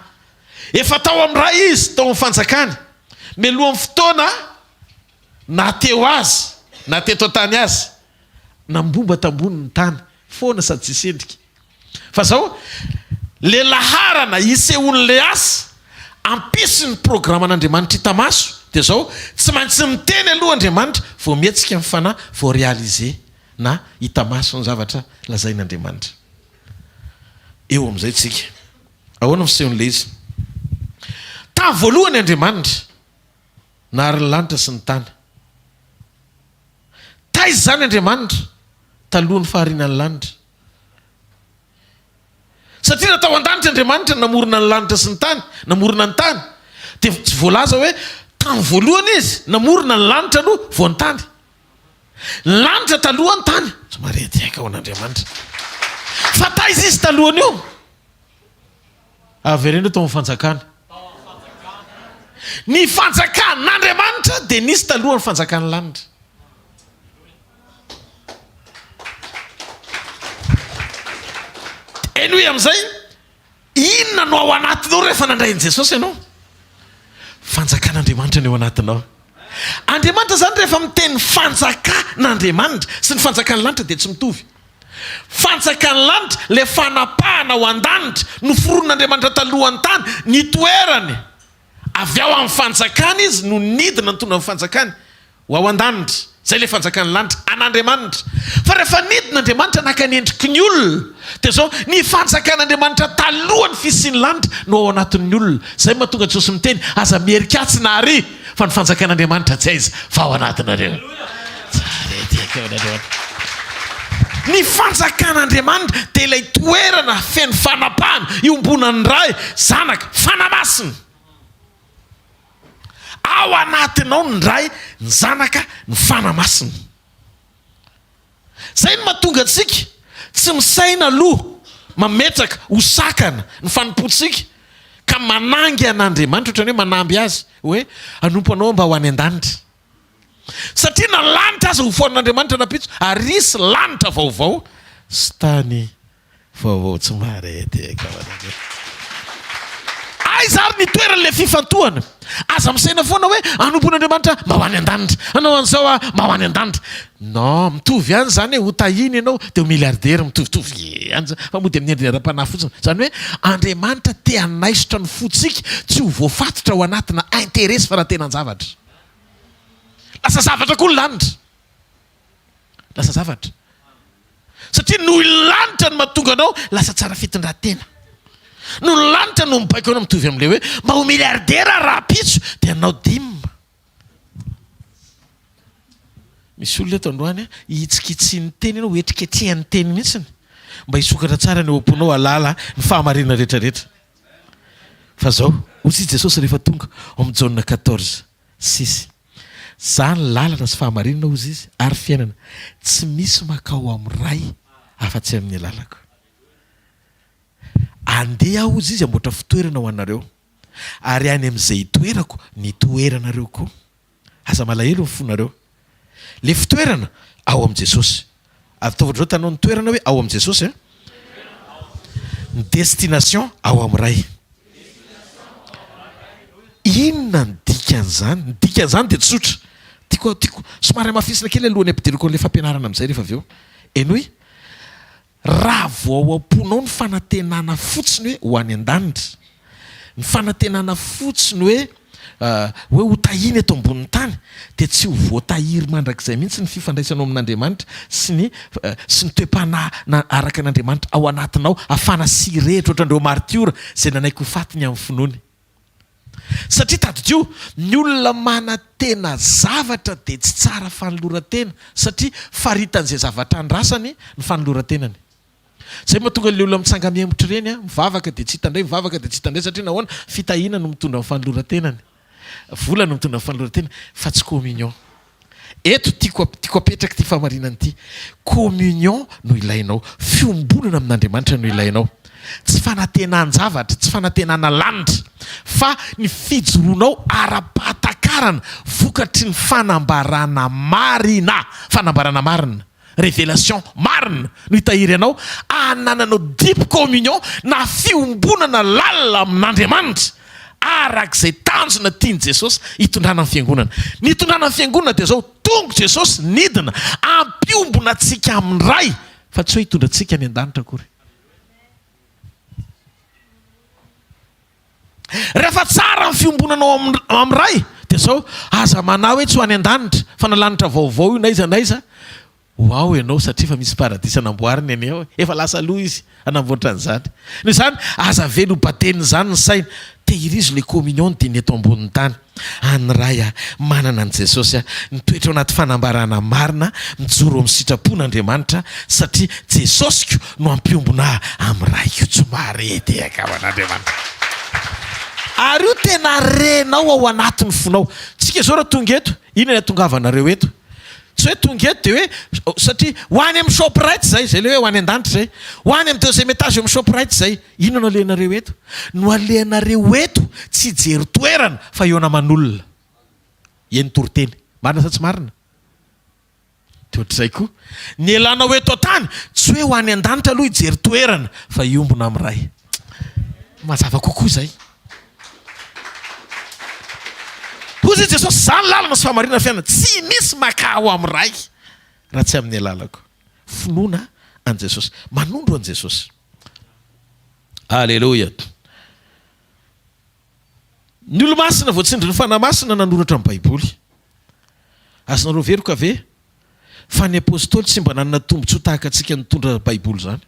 Efa tao amin'ny Ray Izy, tao amin'ny fanjakany. Mialohan'ny fotoana na teo azy na teto an-tany azy. Nambomba tambony ny tany foana sady tsisy endrika. Fa zao, le laharana isehoan'le asa ampisy ny programan'Andriamanitra hita maso dia zao, tsy maintsy miteny aloha Andriamanitra vao mihetsika ny fanahy vao réaliser na hita maso ny zavatra lazain'Andriamanitra. Eo amin'izay tsika. Ahoana ny fisehon'le izy? Tamin'ny voalohany Andriamanitra nahary ny lanitra sy ny tany. Taiza izany Andriamanitra talohan'ny fahariana ny lanitra? Satria raha tao an-danitra Andriamanitra namorona ny lanitra sy ny tany, namorona ny tany, dia tsy voalaza hoe tamin'ny voalohany Izy namorona ny lanitra aloha vao ny tany. Ny lanitra taloha ny tany. Somary etiaka ho an'Andriamanitra. Fa taiza Izy talohan'io? Avereno tao amin'ny fanjakana. Ny fanjakan'Andriamanitra dia nisy talohan'ny fanjakan'ny lanitra. Henoy amin'izay, inona no ao anatinao rehefa nandray an'i Jesosy ianao? Fanjakan'Andriamanitra no ao anatinao. Andriamanitra izany rehefa miteny fanjakan'Andriamanitra sy ny fanjakan'ny lanitra dia tsy mitovy. Fanjakan'ny lanitra, ilay fanapahana ao an-danitra, noforonin'Andriamanitra talohan'ny tany, nitoerany. Avy ao amin'ny fanjakany izy no nidina nitondra ny fanjakany ho ao an-danitra. Izay ilay fanjakan'ny lanitra, an'Andriamanitra. Fa rehefa nidina Andriamanitra naka ny endriky ny olona, dia izao, ny fanjakan'Andriamanitra talohan'ny fisian'ny lanitra no ao anatin'ny olona. Izay no mahatonga Jesosy miteny, aza miherika atsy na ary, fa ny fanjakan'Andriamanitra tsy aiza fa ao anatinareo. Ny fanjakan'Andriamanitra dia ilay toerana feno fanapahana iombonan'ny Ray, Zanaka, Fanahy Masina. Ao anatinao ny Ray, ny Zanaka, ny Fanahy Masina. Izay no mahatonga antsika tsy misaina aloha mametraka ho sakana ny fanompoantsika ka manangy an'Andriamanitra ohatran'ny hoe manamby azy hoe hanompo anao mba ho any an-danitra. Satria na lanitra aza ho foanan'Andriamanitra rahampitso ary hisy lanitra vaovao sy tany vaovao tsy maharehadehaka ho anareo. Aiza ary ny toeran'ilay fifantohana? Aza misaina foana hoe hanompon'Andriamanitra mba ho any an-danitra, hanao an'izao aho mba ho any an-danitra. Non, mitovy ihany izany hoe ho tahiana ianao dia ho milliardaire, mitovitovy ihany izany fa mody amin'ny endriny ara-panahy fotsiny. Izany hoe Andriamanitra te hanaisotra ny fontsika tsy ho voafatotra ao anatina intérêt sy fanantenan-javatra. Lasa zavatra koa ny lanitra. Lasa zavatra. Satria noho ny lanitra no mahatonga anao lasa tsara fitondran-tena. Noho ny lanitra no mibaiko anao mitovy amin'ilay hoe mba ho milliardaire aho rahampitso dia hanao dime. Misy olona eto androany hitsikitsian'ny teny ianao, hoetriketrehan'ny teny mihitsy mba hisokatra tsara ny ao am-ponao hahalala ny fahamarinana rehetra rehetra. Fa zao, hoy i Jesosy rehefa tonga ao amin'ny Jaona 14, 6. Za ny lalana sy fahamarinana hozy izy ary fiainana, tsy misy makao amin'ny Ray afa-tsy amin'ny alalako. Andeha aho hozy izy hamboatra fitoerana ho anareo, ary any amin'izay hitoerako ny hitoeranareo koa. Aza malahelo ny fonareo. Le fitoerana ao amin'i Jesosy. Ataovy ohatr'izao hitanao ny toerana hoe ao amin'i Jesosy a. Ny destination ao amin'ny Ray. Inona ny dikan'izany? Ny dikan'izany dia tsotra. Tiako tiako somary hamafisina kely alohan'ny hampidirako an'ilay fampianarana amin'izay rehefa avy eo. Henoy. Raha vao ao am-ponao ny fanantenana fotsiny hoe ho any an-danitra, ny fanantenana fotsiny hoe hoe ho tahiana eto ambonin'ny tany, dia tsy ho voatahiry mandrakizay mihitsy ny fifandraisanao amin'Andriamanitra sy ny sy ny toe-panahy na araka an'Andriamanitra ao anatinao, hafana sy hirehitra ohatran'ireo martiora izay nanaiky ho faty ny amin'ny finoany. Satria tadidio, ny olona manantena zavatra dia tsy tsara fanoloran-tena satria faritan'izay zavatra andrasany ny fanoloran-tenany. Izay mahatonga ilay olona mitsanga-mihemotra ireny, mivavaka dia tsy hita indray, mivavaka dia tsy hita indray satria nahoana? Fitahiana no mitondra ny fanoloran-tenany. Vola no mitondra ny fanoloran-tena fa tsy communion. Eto tiako tiako apetraka ity fahamarinana ity. Communion no ilainao, fiombonana amin'Andriamanitra no ilainao. Tsy fanantenan-javatra, tsy fanantenana lanitra, fa ny fijoroanao ara-pahatakarana vokatry ny fanambarana marina, fanambarana marina. Révélation marina no hitahiry anao hanananao deep communion na fiombonana lalina amin'Andriamanitra araka izay tanjona tian'i Jesosy hitondrana ny fiangonana. Ny hitondrana ny fiangonana dia izao, tonga Jesosy nidina hampiombona antsika amin'ny Ray fa tsy hoe hitondra antsika any an-danitra akory. Rehefa tsara ny fiombonanao amin'ny Ray dia zao, aza manahy hoe tsy ho any an-danitra fa na lanitra vaovao io na aiza na aiza, ho ao ianao satria efa misy paradisa namboariny anie ao e, efa lasa aloha izy hanamboatra an'izany. Noho izany, aza avela ho baden'izany ny saina, tehirizo ilay communion dia ny eto ambonin'ny tany. An'ny Ray aho, manana an'i Jesosy aho, mitoetra ao anaty fanambarana marina, mijoro amin'ny sitrapon'Andriamanitra, satria Jesosiko no hampiombona ahy amin'ny Raiko. Tsy mahare tehaka ho an'Andriamanitra. Ary io tena renao ao anatin'ny fonao. Tsika izao raha tonga eto, inona ny hatongavanareo eto? Tsy hoe tonga eto dia hoe satria ho any amin'ny Shoprite izay, izay ilay hoe ho any an-danitra izay. Ho any amin'ny deuxième étage eo amin'ny Shoprite izay. Inona no alehanareo eto? No alehanareo eto tsy hijery toerana fa eo naman'olona. Eny toriteny. Marina sa tsy marina? Dia ohatr'izay koa. Ny elanao eto an-tany, tsy hoe ho any an-danitra aloha hijery toerana fa hiombona amin'ny Ray. Mazava kokoa izay. Hoy i Jesosy, Izaho ny lalana sy fahamarinana ny fiainana. Tsy misy maka ao amin'ny Ray raha tsy amin'ny alalako. Finoana. An'i Jesosy. Manondro an'i Jesosy. Aleloia. Ny olomasina voatsindrin'ny Fanahy Masina nanoratra ny Baiboly. Azonareo veroka ve fa ny Apostoly tsy mba nanana tombontsoa tahaka antsika nitondra Baiboly izany?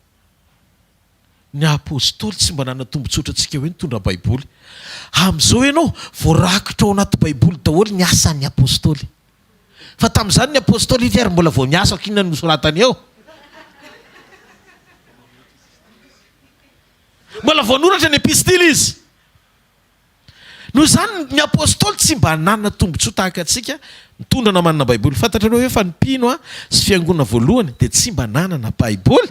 Ny Apostoly tsy mba nanana tombontsoa ohatrantsika hoe nitondra Baiboly. Amin'izao ianao, voarakitra ao anaty Baiboly daholo ny asan'ny Apostoly. Fa tamin'izany ny Apostoly ity ary mbola vao miasa, inona no nosoratany eo? Mbola vao nanoratra ny epistily izy. Noho izany, ny Apostoly tsy mba nanana tombontsoa tahaka antsika mitondra na manana Baiboly. Fantatrareo ve fa ny mpino sy fiangonana voalohany dia tsy mba nanana Baiboly?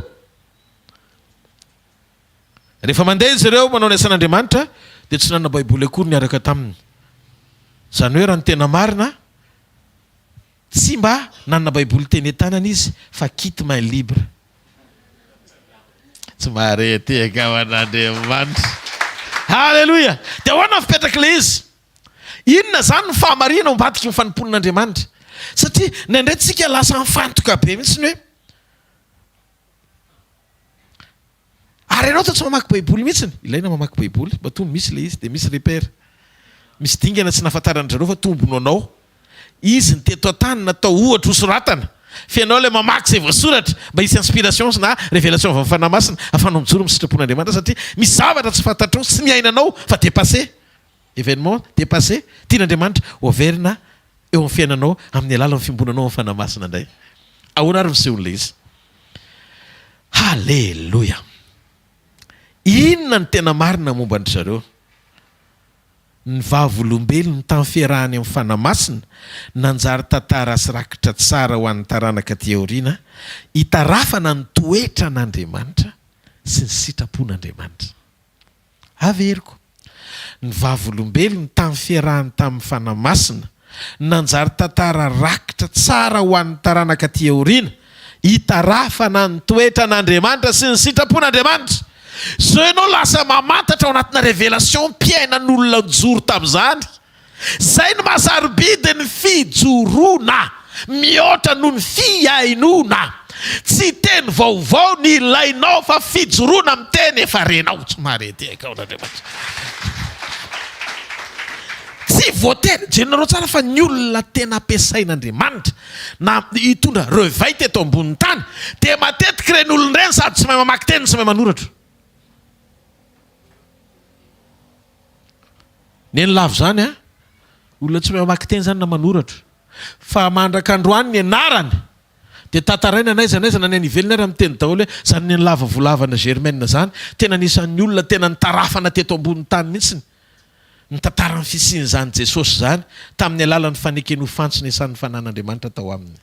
Rehefa mandeha izy ireo manao ny asan'Andriamanitra dia tsy nanana Baiboly akory niaraka taminy. Izany hoe raha ny tena marina, tsy mba nanana Baiboly teny an-tanana izy fa kit main libre. Tsy mahare tehaka ho an'Andriamanitra. Haleloia! Dia ahoana ny fipetrak'ilay izy? Inona izany ny fahamarinana ao ambadiky ny fanompoan'Andriamanitra? Satria indraindray tsika lasa mifantoka be mihitsy ny hoe Ary ianao toa tsy mamaky baiboly mihitsiny. Ilaina mamaky baiboly, matoa misy ilay izy dia misy repère. Misy dingana tsy nahafantaran-dry zareo fa tombony ho anao. Izy ny teto an-tany natao ohatra ho soratana. Fa ianao ilay mamaky izay voasoratra mba hisy inspiration na révélation avy amin'ny Fanahy Masina ahafahanao mijoro amin'ny sitrapon'Andriamanitra satria misy zavatra tsy fantatrao sy niainanao fa dépassé. Événement dépassé tian'Andriamanitra ho averina eo amin'ny fiainanao amin'ny alalan'ny fiombonanao amin'ny Fanahy Masina indray. Ahoana ary ny fisehon'ilay izy? Haleloia! Inona no tena marina momba an-dry zareo? Ny vavolombelony tamin'ny fiarahany amin'ny Fanahy Masina nanjary tantara sy rakitra tsara ho an'ny taranaka aty aoriana hitarafana ny toetran'Andriamanitra sy ny sitrapon'Andriamanitra. Averiko. Ny vavolombelony tamin'ny fiarahany tamin'ny Fanahy Masina, nanjary tantara rakitra tsara ho an'ny taranaka aty aoriana, hitarafana ny toetran'Andriamanitra sy ny sitrapon'Andriamanitra. Zao ianao lasa mamantatra ao anatina révélation mpiainan'olona nijoro tamin'izany. Zay no maha sarobidy ny fijoroana mihoatra noho ny fihainoana. Tsy teny vaovao ny ilainao fa fijoroana amin'ny teny efa renao. Tsy mahare tehaka ao an'Andriamanitra. Tsy voatery, jerenareo tsara fa ny olona tena ampiasain'Andriamanitra na hitondra reveil teto ambonin'ny tany dia matetika ireny olona ireny sady tsy mahay mamaky teny no tsy mahay manoratra. Neny lavo zany a! Olona tsy mahay mamaky teny zany na manoratra. Fa mandraka androany ny anarany dia tantaraina n'aiza n'aiza na ny any ivelany ary miteny daholo hoe zany Nenilava Volavana Germaine zany tena anisan'ny olona tena nitarafana teto ambonin'ny tany mihitsiny ny tantaran'ny fisian'izany Jesosy izany tamin'ny alalan'ny fanekeny ho fantsona isan'ny fanan'Andriamanitra tao aminy.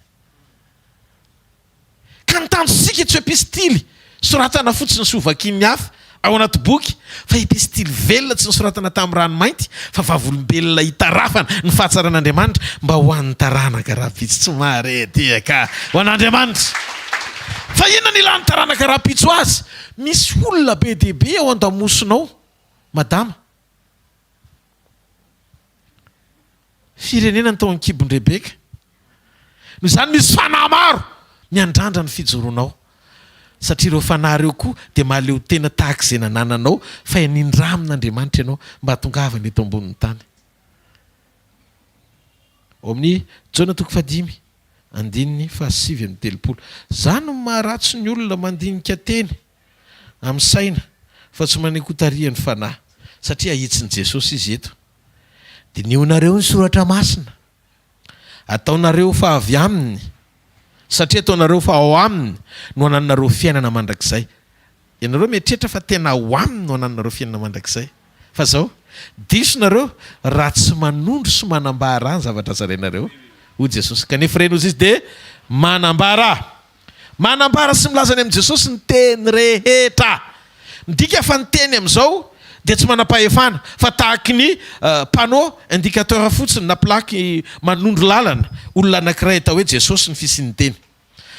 Ka ny tanjontsika tsy ho epistily soratana fotsiny sy hovakian'ny hafa ao anaty boky, fa epistily velona tsy nosoratana tamin'ny rano mainty, fa vavolombelona hitarafana ny fahatsaran'Andriamanitra mba ho an'ny taranaka rahampitso. Tsy mahare dia ka ho an'Andriamanitra. Fa inona no ilan'ny taranaka rahampitso azy? Misy olona be dia be ao an-damosinao, madama. Firenena ny tao an-kibon-dRebeka. Noho izany misy fanahy maro miandrandra ny fijoroanao. Satria ireo fanahy ireo koa dia mahaleo tena tahaka izay nanananao fa nindramin'Andriamanitra ianao mba hahatongavana eto ambonin'ny tany. Ao amin'ny Jaona toko fahadimy, andininy fahasivy amby telopolo. Izany no maharatsy ny olona mandinika teny amin'ny saina fa tsy manaiky hotarihan'ny fanahy. Satria ahitsin'i Jesosy izy eto. Dinihonareo ny soratra masina. Ataonareo fa avy aminy, satria ataonareo fa ao aminy no anananareo fiainana mandrakizay. Ianareo mieritreritra fa tena ao aminy no anananareo fiainana mandrakizay. Fa zao, diso nareo raha tsy manondro sy manambara ny zavatra zarainareo, hoy Jesosy. Kanefa ireny, hozy Izy, dia manambara. Manambara sy milaza ny amin'i Jesosy ny teny rehetra. Midika fa ny teny amin'izao dia tsy manam-pahefana fa tahaky ny panneau indicateur fotsiny na plaque manondro lalana olona anankiray atao hoe Jesosy ny fisian'ny teny.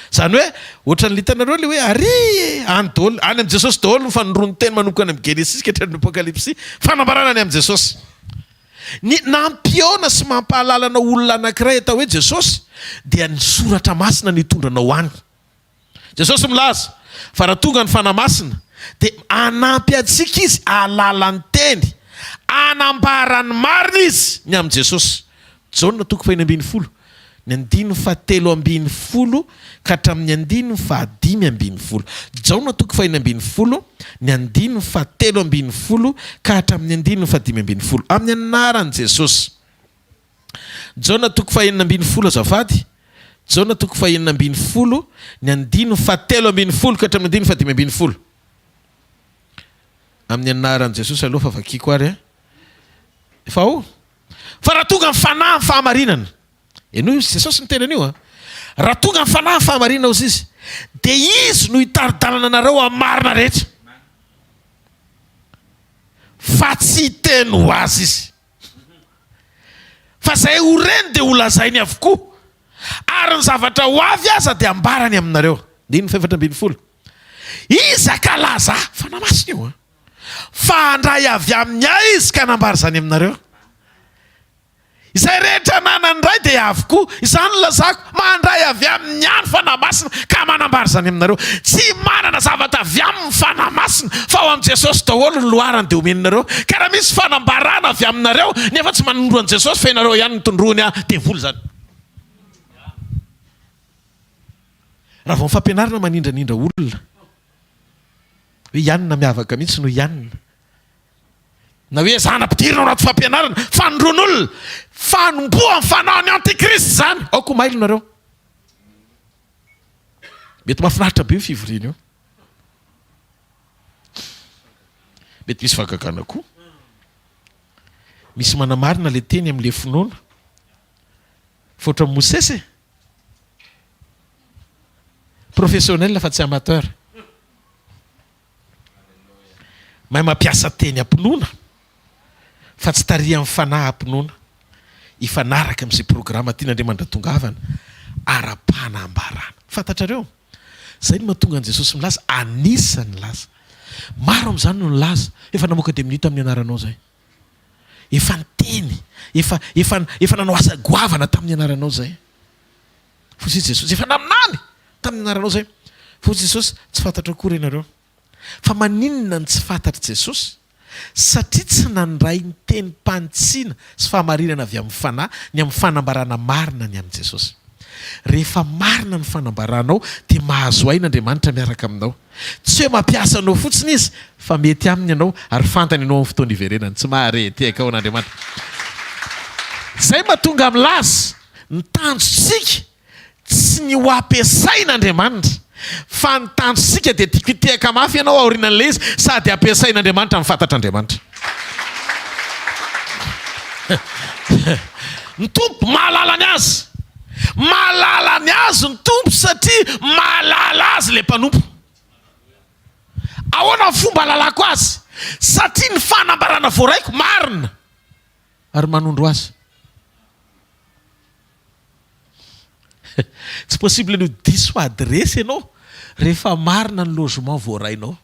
Izany hoe ohatran'ny hitanareo ilay hoe ary e, any daholo, any amin'i Jesosy daholo ny fanondroan'ny teny manomboka any amin'ny Genesisy ka hatramin'ny Apokalypsy, fanambarana ny amin'i Jesosy. Ny nampihaona sy mampahalala anao olona anankiray atao hoe Jesosy dia ny soratra masina no hitondra anao any. Jesosy milaza. Fa raha tonga ny Fanahy Masina, dia hanampy antsika Izy hahalala ny Teny. Hanambara ny marina Izy ny amin'i Jesosy. Jaona toko faha-16, ny andininy fahatelo ambin'ny folo ka hatramin'ny andininy faha-15. Jaona toko faha-16, ny andininy fahatelo ambin'ny folo ka hatramin'ny andininy faha-15. Amin'ny anaran'i Jesosy. Jaona toko faha-16 azafady. Jaona toko faha-16, ny andininy fahatelo ambin'ny folo ka hatramin'ny andininy faha-15. Amin'ny anaran'i Jesosy aloha fa vakiko ary a. Efa ao? Fa raha tonga ny Fanahy amin'ny fahamarinana, henoy izy, Jesosy niteny an'io an, raha tonga ny Fanahy amin'ny fahamarinana hozy izy, dia Izy no hitari-dalana anareo amin'ny marina rehetra. Fa tsy hiteny ho azy Izy. Fa izay ho reny dia holazainy avokoa, ary ny zavatra ho avy aza dia hambarany aminareo. Andininy faha-14. Izy hankalaza Ahy, Fanahy Masina io an. Fa handray avy amin'ny Ahy izy ka hanambara izany aminareo. Izay rehetra ananan'ny Ray dia avokoa. Izany no lazako, mandray avy amin'ny Ahy ny Fanahy Masina ka manambara izany aminareo. Tsy manana zavatra avy aminy ny Fanahy Masina, fa ao amin'i Jesosy daholo ny loharany dia omeny nareo. Ka raha misy fanambarana avy aminareo nefa tsy manondro an'i Jesosy fa ianareo ihany no tondroiny ahy, devoly izany. Raha vao ny fampianarana manindranindra olona. Hoe i anona miavaka mihitsy noho i anona. Na hoe ezahana ampidirina ao anaty fampianarana, fanondroan'olona, fanombohan'ny fanaon'ny antichrist izany. Aoka ho mailo nareo. Mety mahafinaritra be io fivoriana io. Mety misy fahagagana koa. Misy manamarina ilay teny amin'ilay finoana. Fa ohatran'i Mosesy e. Professionnel fa tsy amateur. Mahay mampiasa teny am-pinoana fa tsy tarihan'ny fanahy am-pinoana hifanaraka amin'izay programa tian'Andriamanitra tongavana ara-panambarana. Fantatrareo? Izay no mahatonga an'i Jesosy milaza, anisan'ny nilaza. Maro amin'izany no nilaza, efa namoaka demonia tamin'ny anaranao izay. Efa niteny, efa, efa, efa nanao asa goavana tamin'ny anaranao izay. Hoy i Jesosy, efa naminany tamin'ny anaranao izay. Fa hoy Jesosy, tsy fantatro akory ianareo. Fa maninona no tsy fantatr'i Jesosy? Satria tsy nandray ny tenim-panitsiana sy fahamarinana avy amin'ny Fanahy ny amin'ny fanambarana marina ny amin'i Jesosy. Rehefa marina ny fanambaranao dia mahazo aina Andriamanitra miaraka aminao. Tsy hoe mampiasa anao fotsiny Izy fa mety aminy ianao ary fantany ianao amin'ny fotoana iverenany. Tsy mahare tehaka ao an'Andriamanitra. Izay mahatonga milaza ny tanjontsika tsy ny ho ampiasain'Andriamanitra fa ny tanjontsika dia tiako hitehaka mafy ianao aorianan'ilay izy sady ampiasain'Andriamanitra ny fantatr'Andriamanitra. Ny Tompo mahalala ny azy. Mahalala ny azy ny Tompo satria mahalala azy ilay mpanompo. Ahoana ny fomba ahalalako azy? Satria ny fanambarana voaraiko marina ary manondro azy. Tsy possible ny ho diso adiresy ianao rehefa marina ny logement voarainao.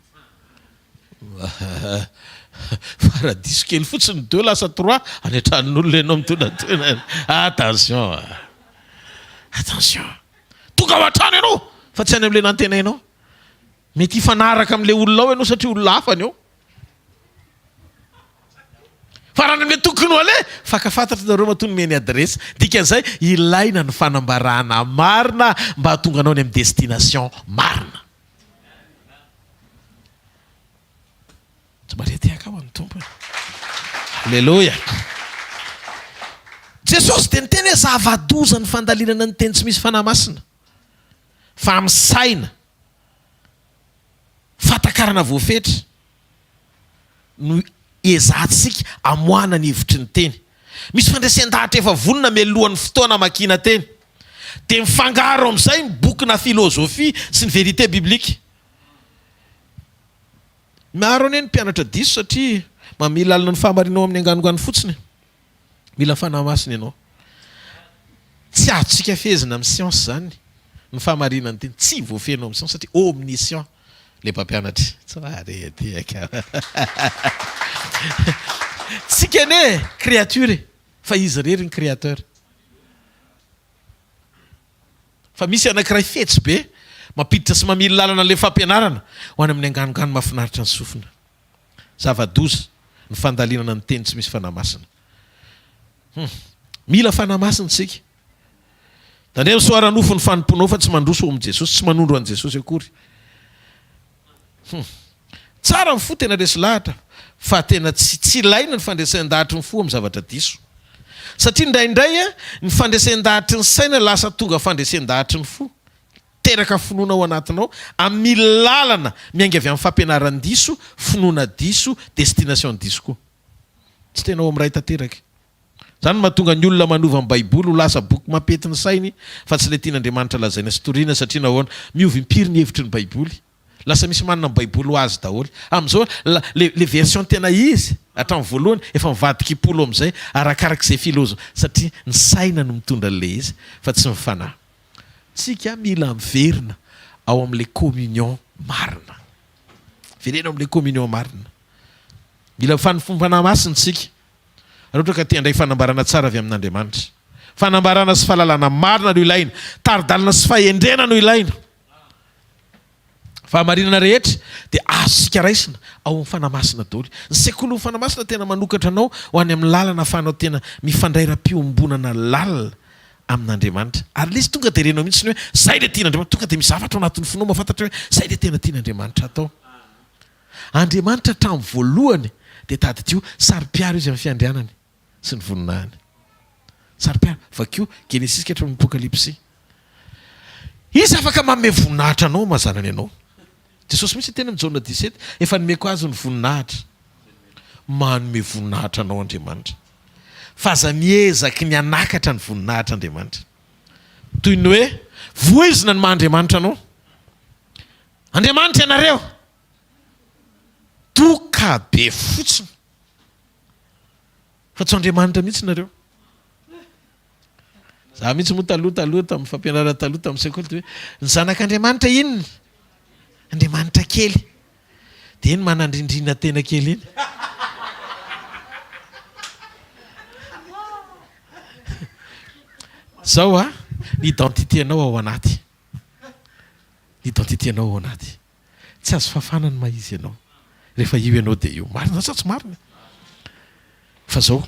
Fa raha diso kely fotsiny deux lasa trois, any an-tranon'olona ianao mitonatona. Attention a! Attention! Tonga ao an-trano ianao fa tsy any amin'ilay nantenainao. Mety hifanaraka amin'ilay olona ao ianao satria olona hafa ny ao. Fa raha any amin'ilay tokony ho aleha, fankafantatra nareo matoa nomeny adiresy. Dikan'izay, ilaina ny fanambarana marina mba hahatonga anao any amin'ny destination marina. Tsy mba retehaka aho an'ny Tompo e. Aleloia. Jesosy dia niteny hoe zava-doza ny fandalinana ny teny tsy misy Fanahy Masina. Fa amin'ny saina, fahatakarana voafetra no ezahantsika amoahana ny hevitry ny teny. Misy fandresen-dahatra efa vonona mialohan'ny fotoana hamakiana teny. Dia mifangaro amin'izay ny bokina filôzôfia sy ny vérité biblique. Maro anie ny mpianatra diso satria mamia lalina ny fahamarinana ao amin'ny anganongano fotsiny. Mila Fanahy Masina ianao. Tsy azontsika fehezina amin'ny siansa izany ny fahamarinan'ny teny. Tsy voafehinao amin'ny siansa satria omniscient ilay mpampianatra. Tsy maharehadehaka. Tsika anie créature e, fa izy irery ny créateur. Fa misy anankiray fetsy be. Mampiditra sy mamily lalana an'ilay fampianarana ho any amin'ny anganongano mahafinaritra ny sofina. Zava-doza ny fandalinana ny teny tsy misy Fanahy Masina. Hum. Mila Fanahy Masina isika. Tandremo sao ara-nofo ny fanompoanao fa tsy mandroso ao amin'i Jesosy, tsy manondro an'i Jesosy akory. Hum. Tsara ny fo tena resy lahatra fa tena tsy tsy ilaina ny fandresen-dahatry ny fo amin'ny zavatra diso. Satria indraindray ny fandresen-dahatry ny saina lasa tonga fandresen-dahatry ny fo. Teraka finoana ao anatinao amin'ny lalana miainga avy amin'ny fampianaran-diso, finoana diso, destination diso koa. Tsy tena ao amin'ny Ray tanteraka. Izany no mahatonga ny olona manova ny Baiboly ho lasa boky mampety ny sainy fa tsy ilay tian'Andriamanitra lazaina sy torina satria nahoana? Miova impiry ny hevitry ny Baiboly. Lasa misy manana ny Baiboly ho azy daholo. Amin'izao le le version tena izy hatramin'ny voalohany efa mivadika im-polo amin'izay arakarak'izay filozo satria ny saina no mitondra an'ilay izy fa tsy ny fanahy. Tsika mila miverina ao amin'ilay communion marina. Vereno amin'ilay communion marina. Mila fanompoam-panahy masina isika raha ohatra ka te handray fanambarana tsara avy amin'Andriamanitra. Fanambarana sy fahalalana marina no ilaina. Tari-dalana sy fahendrena no ilaina. Fahamarinana rehetra dia azontsika raisina ao amin'ny Fanahy Masina daholo. Ny sekolin'ny Fanahy Masina tena manokatra anao ho any amin'ny lalana ahafahanao tena mifandray ra-piombonana lalina amin'Andriamanitra. Ary ilay izy tonga dia renao mihitsy ny hoe izay ilay tian'Andriamanitra. Tonga dia misy zavatra ao anatin'ny fonao mahafantatra hoe izay ilay tena tian'Andriamanitra hatao. Andriamanitra hatramin'ny voalohany dia tadidio saro-piaro izy amin'ny fiandrianany sy ny voninahiny. Saro-piaro. Vakio Genesisy ka hatramin'ny Apokalypsy. Izy afaka manome voninahitra anao maha zanany anao. Jesosy mihitsy niteny amin'ny Jaona 17, efa nomeko azy ny voninahitra. Manome voninahitra anao Andriamanitra. Fa aza miezaky ny hanakatra ny voninahitr'Andriamanitra. Toy ny hoe voizina ny maha Andriamanitra anao. Andriamanitra ianareo. Doka be fotsiny. Fa tsy Andriamanitra mihitsy nareo. Za mihitsy moa taloha taloha tamin'ny fampianarana taloha tamin'ny sekoly dia hoe ny zanak'Andriamanitra inona? Andriamanitra kely. Dia iny manandrindrina tena kely iny. Zao a, ny identité anao ao anaty. Ny identité anao ao anaty. Tsy azo fafana ny maha izy anao. Rehefa io ianao dia io. Marina sa tsy marina? Fa zao,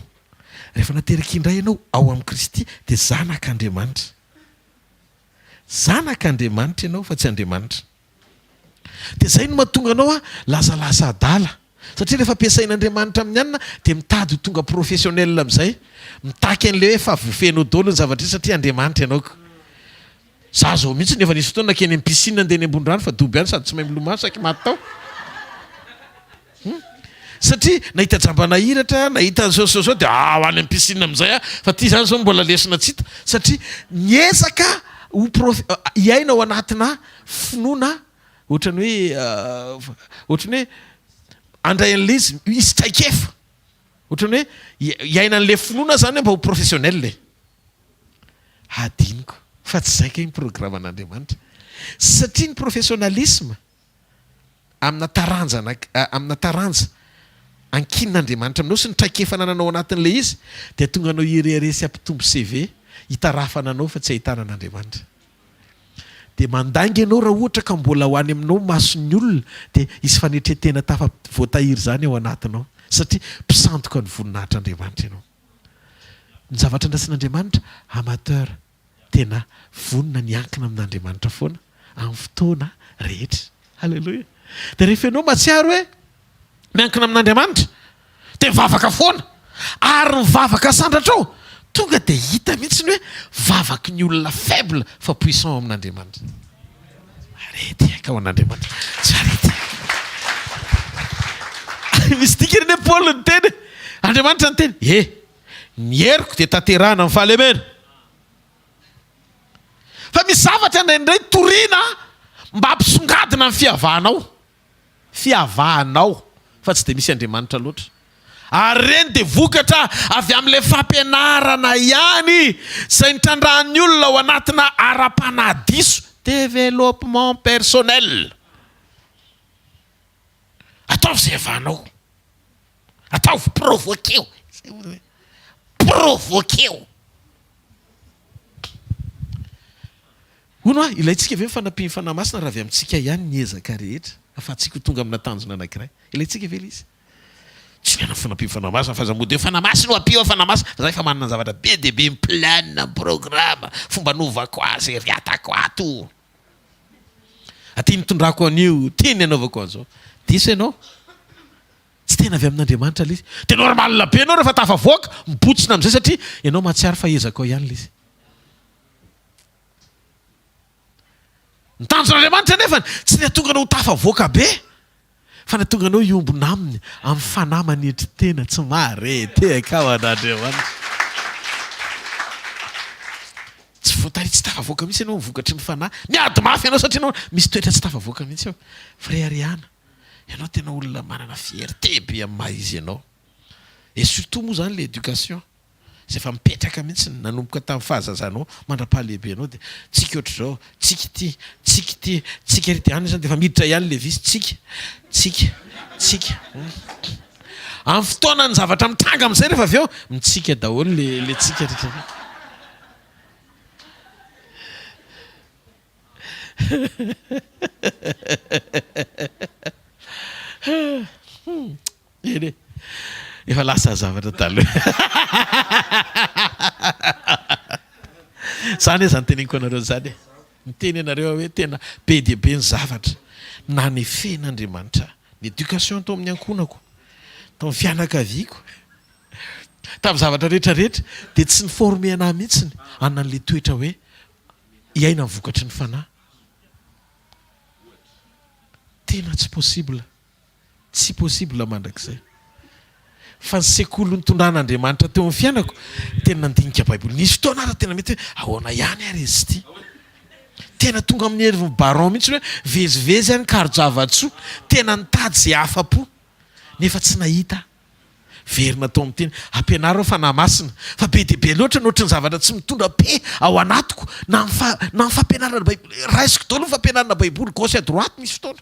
rehefa nateraka indray ianao ao amin'i Kristy dia zanak'Andriamanitra. Zanak'Andriamanitra ianao fa tsy Andriamanitra. Dia izay no mahatonga anao a lazalasa adala. Satria rehefa ampiasain'Andriamanitra amin'ny anona dia mitady ho tonga professionnel amin'izay. Mitaky an'ilay hoe efa voafehinao daholo ny zavatra rehetra satria Andriamanitra ianao ko. Za zao mihitsy efa nisy fotoana nankeny amin'ny piscine andeha eny ambony rano fa dobo ihany sady tsy mahay milomano saiky maty tao. Hum. Satria nahita jamba nahiratra, nahita zao zao zao dia ah ho any amin'ny piscine amin'izay aho fa ty zany zao mbola lesona tsy hita satria miezaka ho prof hiaina ao anatina finoana ohatran'ny hoe ohatran'ny hoe handray an'ilay izy hisy traikefa. Ohatran'ny hoe hiaina an'ilay finoana zany mba ho professionnel e. Hadinoko fa tsy izay kay ny programan'Andriamanitra. Satria ny professionnalisme amina taranja amina taranja ankinin'Andriamanitra aminao sy ny traikefa anananao ao anatin'ilay izy dia tonga anao hirehareha sy hampitombo CV hitarafana anao fa tsy ahitana an'Andriamanitra. Dia mandainga ianao raha ohatra ka mbola ho any aminao mason'ny olona dia hisy fanetren-tena tafa voatahiry izany ao anatinao satria mpisandoka ny voninahitr'Andriamanitra ianao. Ny zavatra andrasan'Andriamanitra, amateur, tena vonona ny hiankina amin'Andriamanitra foana amin'ny fotoana rehetra. Haleloia. Dia rehefa ianao mahatsiaro hoe miankina amin'Andriamanitra, dia mivavaka foana. Ary ny vavaka asandratrao, tonga dia hita mihitsy ny hoe vavaky ny olona faible fa puissant ao amin'Andriamanitra. Arety ka ho an'Andriamanitra. Tsy arety. Misy dikany anie Paoly niteny. Andriamanitra niteny, E! Ny heriko dia tanterahina amin'ny fahalemena. Fa misy zavatra indraindray torina mba hampisongadina ny fiavahanao. Fiavahanao, fa tsy dia misy Andriamanitra loatra. Ary ireny dia vokatra avy amin'ilay fampianarana ihany izay nitrandrahan'ny olona ao anatina ara-panahy diso, développement personnel. Ataovy izay avahanao. Ataovy, provoqueo. Provoqueo. Hono hoa, ilaintsika ve ny fanampian'ny Fanahy Masina raha avy amintsika ihany ny ezaka rehetra ahafahantsika ho tonga amina tanjona anankiray? Ilaintsika ve ilay izy? Tsy ilaina ny fanampian'ny Fanahy Masina fa aza mody hoe Fanahy Masina o ampio aho Fanahy Masina fa za efa manana zavatra be dia be mi-plan, mi-programme, fomba anovako azy, riatako ato. Aty nitondrako an'io, ity ny anaovako an'izao. Diso ianao. Tsy tena avy amin'Andriamanitra ilay izy. Dia normal be ianao rehefa tafavoaka, mibotsina amin'izay satria ianao mahatsiaro fa ezakao ihany ilay izy. Ny tanjon'Andriamanitra anefa tsy ny hahatonga anao ho tafavoaka be fa ny hahatonga anao hiombona aminy amin'ny fanahy manetry tena tsy maharehetehaka ao an'Andriamanitra. Tsy voatary tsy tafavoaka mihitsy ianao ny vokatry ny fanahy. Miady mafy ianao satria ianao misy toetra tsy tafavoaka mihitsy ao. Fireharehana. Ianao tena olona manana fierté be amin'ny maha izy anao. Et surtout moa izany le éducation. Izay efa mipetraka mihitsy nanomboka tamin'ny fahazazanao mandra-pahalehibenao dia tsika ohatr'izao, tsika ity, tsika ity, tsika ery dia any izany dia efa miditra ihany ilay visy, tsika, tsika, tsika. Amin'ny fotoanan'ny zavatra mitranga amin'izay rehefa avy eo, mitsika daholo ilay ilay tsika rehetra rehetra. Eny e! Efa lasa zavatra taloha. Zany e zany teneniko anareo zany e. Miteny anareo aho hoe tena be dia be ny zavatra nanefen'Andriamanitra ahy. Ny éducation tao amin'ny ankohonako, tao amin'ny fianakaviako, tamin'ny zavatra rehetra rehetra dia tsy ni-former an'ahy mihitsy hanana an'ilay toetra hoe hiaina ny vokatry ny fanahy. Tena tsy possible. Tsy possible mandrakizay. Fa ny sekoly nitondran'Andriamanitra teo amin'ny fiainako, tena nandinika baiboly. Nisy fotoana ary tena mety hoe ahoana ihany ary izy ity. Tena tonga amin'ny herin'ny baron mihitsy hoe vezivezy aho nikaro-java-tsoa, tena nitady izay afa-po nefa tsy nahita aho. Verina tao amin'ny teny, ampianaro aho Fanahy Masina, fa be dia be loatra ny ohatry ny zavatra tsy mitondra paix ao anatiko na ny fa, na ny fampianarana baiboly. Raisiko daholo ny fampianarana baiboly, gauche à droite misy fotoana.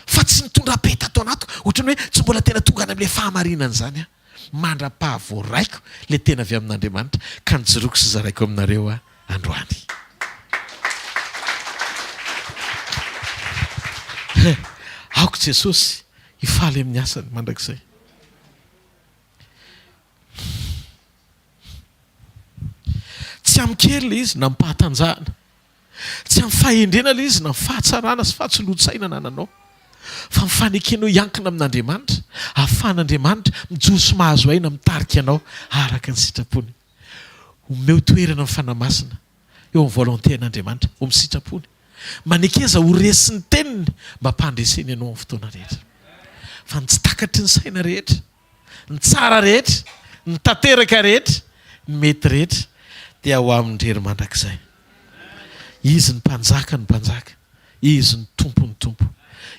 Fa tsy nitondra paix tato anatiko, ohatran'ny hoe tsy mbola tena tonga any amin'ilay fahamarinana izany aho, mandra-paha voaraiko ilay tena avy amin'Andriamanitra ka nijoroako sy zaraiko aminareo aho androany. Aoka Jesosy hifaly amin'ny asany mandrakizay. Tsy amin-kery ilay izy na amim-pahatanjahana. Tsy amin'ny fahendrena ilay izy na fahatsarana sy fahatsoloan-tsaina anananao, fa amin'ny fanekenao hiankina amin'Andriamanitra, ahafahan'Andriamanitra mijoro sy mahazo aina mitarika anao araka ny sitrapony. Omeo toerana ny Fanahy Masina eo amin'ny volonté an'Andriamanitra, eo amin'ny sitrapony. Manekeza ho resin'ny Teniny mba hampandreseny anao amin'ny fotoana rehetra. Fa ny tsy takatry ny saina rehetra, ny tsara rehetra, ny tanteraka rehetra, ny mety rehetra dia ho amin-dRery mandrakizay. Izy ny Mpanjaka ny mpanjaka, Izy ny Tompo ny tompo,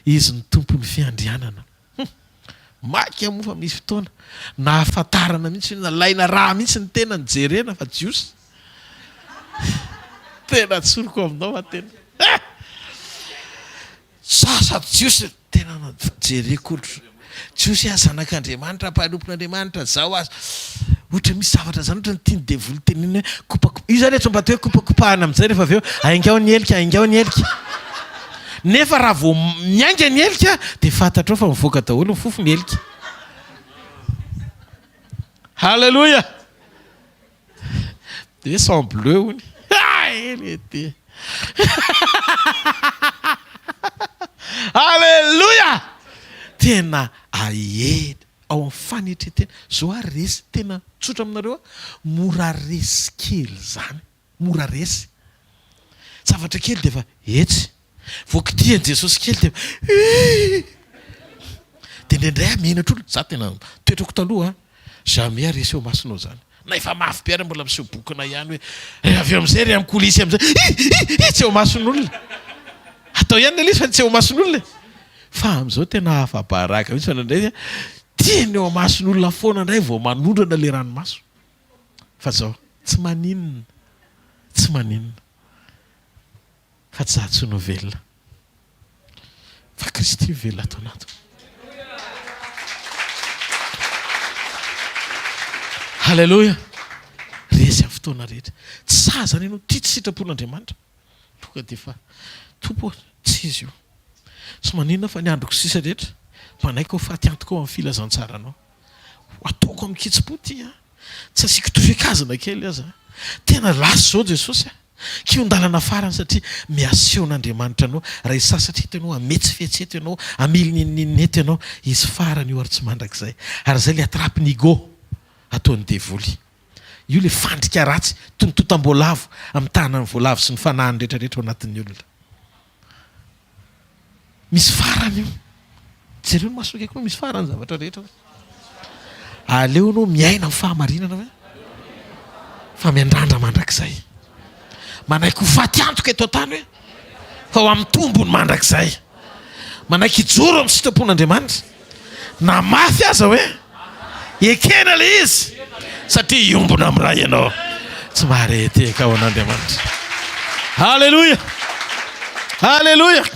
Izy ny Tompon'ny fiandrianana. Hum! Maika moa fa misy fotoana nahafantarana mihitsy hoe nalaina rà mihitsy ny tena nijerena fa Jiosy. Tena tsoriko aminao fa tena eh! Za sady Jiosy tena jereko ohatra Jiosy aho zanak'Andriamanitra mpanompon'Andriamanitra zao aza ohatra misy zavatra zany ohatra ny tian'ny devoly tenenina hoe kopako io zany eto mba atao hoe kopakopahana amin'izay rehefa avy eo aingao ny helika aingao ny helika nefa raha vao miainga ny helika dia fantatrao fa mivoaka daholo ny fofony helika Haleloia Dia sang bleu hono. Hay ety. Alléluia! Tena aie ao amin'ny fanetren-tena. Zao ary resy, tena tsotra aminareo aho, mora resy kely zany. Mora resy. Zavatra kely dia efa etsy. Vao kitihan'i Jesosy kely dia ii! Dia indraindray aho menatra olona, za tena toetrako taloha an, jamais aho resy eo imasonao zany. Na efa mafy be ary mbola miseho bokona ihany hoe rehefa avy eo amin'izay re amin'ny coulisse amin'izay ii ii ii tsy eo imason'olona. Atao ihany ilay izy fa tsy eo imason'olona e. Fa amin'izao tena afa-baraka mihitsy fa indraindray tiany eo imason'olona foana indray vao manondrana ilay ranomaso. Fa zao, tsy maninona, tsy maninona. Fa tsy za intsony no velona. Fa Kristy no velona ato anatiko. Haleloia! Resy amin'ny fotoana rehetra. Tsy sahy izany ianao. Tia tsy sitrapon'Andriamanitra. Tonga dia efa, Tompo ô, tsy izy io. Tsy maninona fa ny androko sisa rehetra, manaiky ho faty antoka ao amin'ny filazantsaranao. Ataoko amin-kitsim-po ity an! Tsy asiako tofikazana kely aza an! Tena lasa izao Jesosy a! Kihon-dalana farany satria miasehon'Andriamanitra anao, raha hisasatra eto ianao, hametsifetsy eto ianao, hamily n'inon'inona eto ianao, izy farany io ary tsy mandrakizay. Ary izay ilay attrape ny ego ataon'ny devoly. Io ilay fandrika ratsy toy ny totam-boalavo amitahana ny voalavo sy ny fanahiny rehetra rehetra ao anatin'ny olona. Misy farany io. Jereo ny masoko akaiky misy farany zavatra rehetra. Aleo ianao miaina amin'ny fahamarinana hoe fa miandrandra mandrakizay. Manaiky ho faty antoka eto an-tany hoe fa ho amin'ny tombony mandrakizay. Manaiky hijoro amin'ny sitrapon'Andriamanitra. Na mafy aza hoe ekena ilay izy satria hiombona amin'ny Ray ianao. Tsy mahare tehaka ho an'Andriamanitra. Haleloia! Haleloia!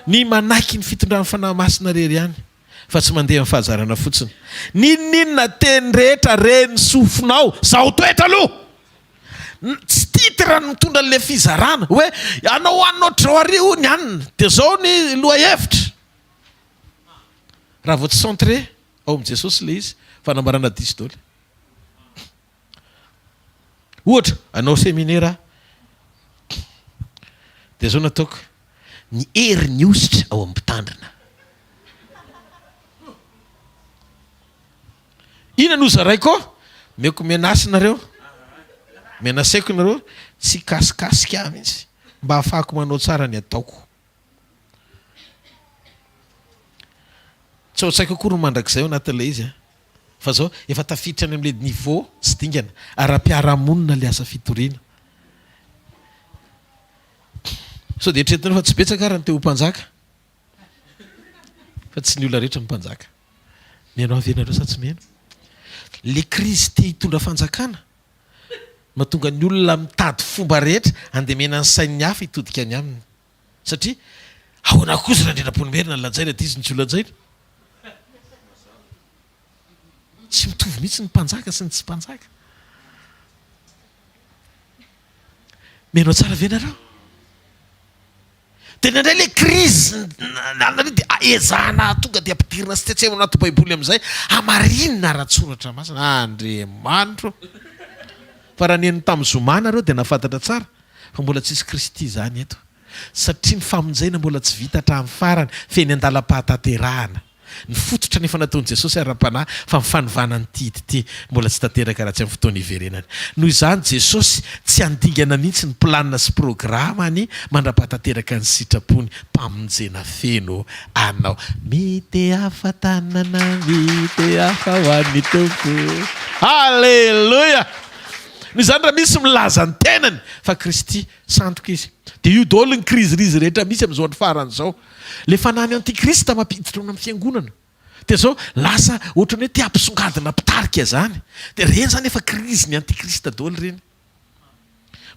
Ny manaiky ny fitondran'ny Fanahy Masina irery ihany fa tsy mandeha amin'ny fahazarana fotsiny. N'inon'inona teny rehetra ren'ny sofinao, zaho toetra aloha! Tsy titre no mitondra an'ilay fizarana hoe anao hanina ohatr'izao ary hoy ny anona dia izao ny lohahevitra. Raha vao tsy centré ao amin'i Jesosy ilay izy, fanambarana diso daholo. Ohatra, hanao seminera aho, dia izao no ataoko, ny herin'ny hosotra ao amin'ny mpitandrina. Inona no hozaraiko ao? Omeko menace nareo, menaceko nareo, tsy hikasikasika ahy mihitsy, mba hahafahako manao tsara ny ataoko. Tsy ao an-tsaiko akory ny mandrakizay ao anatin'ilay izy an! Fa zao, efa tafiditra any amin'ilay niveau sy dingana ara-piarahamonina ilay asa fitoriana. Sao dia eritreretinareo fa tsy betsaka ary ny te ho mpanjaka? Fa tsy ny olona rehetra no mpanjaka. Mihaino ahy ve nareo sa tsy mihaino? Le krizy te hitondra fanjakana mahatonga ny olona mitady fomba rehetra handemena ny sain'ny hafa hitodika any aminy. Satria ahoana kosa raha Andrianampoinimerina no lanjaina dia izy no tsy ho lanjaina? Tsy mitovy mihitsy ny mpanjaka sy ny tsy mpanjaka. Mihaino tsara ve nareo? Dia indraindray ilay crise anareo dia ezahana tonga dia ampidirina sy tsetsehina anaty baiboly amin'izay hamarinina ara-tsoratra masina. Andriamanitro ô! Fa raha niheno tamin'ny zoma nareo dia nahafantatra tsara fa mbola tsisy Kristy izany eto. Satria ny famonjena mbola tsy vita hatramin'ny farany fa eny an-dalam-pahatanterahana. Ny fototra ny efa nataon'i Jesosy ara-panahy fa ny fanovana an'ity ity ity mbola tsy tanteraka raha tsy amin'ny fotoana hiverenany. Noho izany Jesosy tsy handingana mihitsy ny planina sy programany mandra-pahatanteraka ny sitrapony mpamonjena feno anao. Mitehafa tanana, mitehafa ho an'ny Tompo. Haleloia! Noho izany raha misy milaza ny tenany fa Kristy sandoka izy dia io daholo ny krizirizy rehetra misy amin'izao andro farany izao. Le fanahin'ny antichrist mampiditra olona amin'ny fiangonana. Dia zao lasa ohatran'ny hoe te hampisongadina mpitarika zany. Dia reny zany efa krizin'ny antichrist daholo ireny.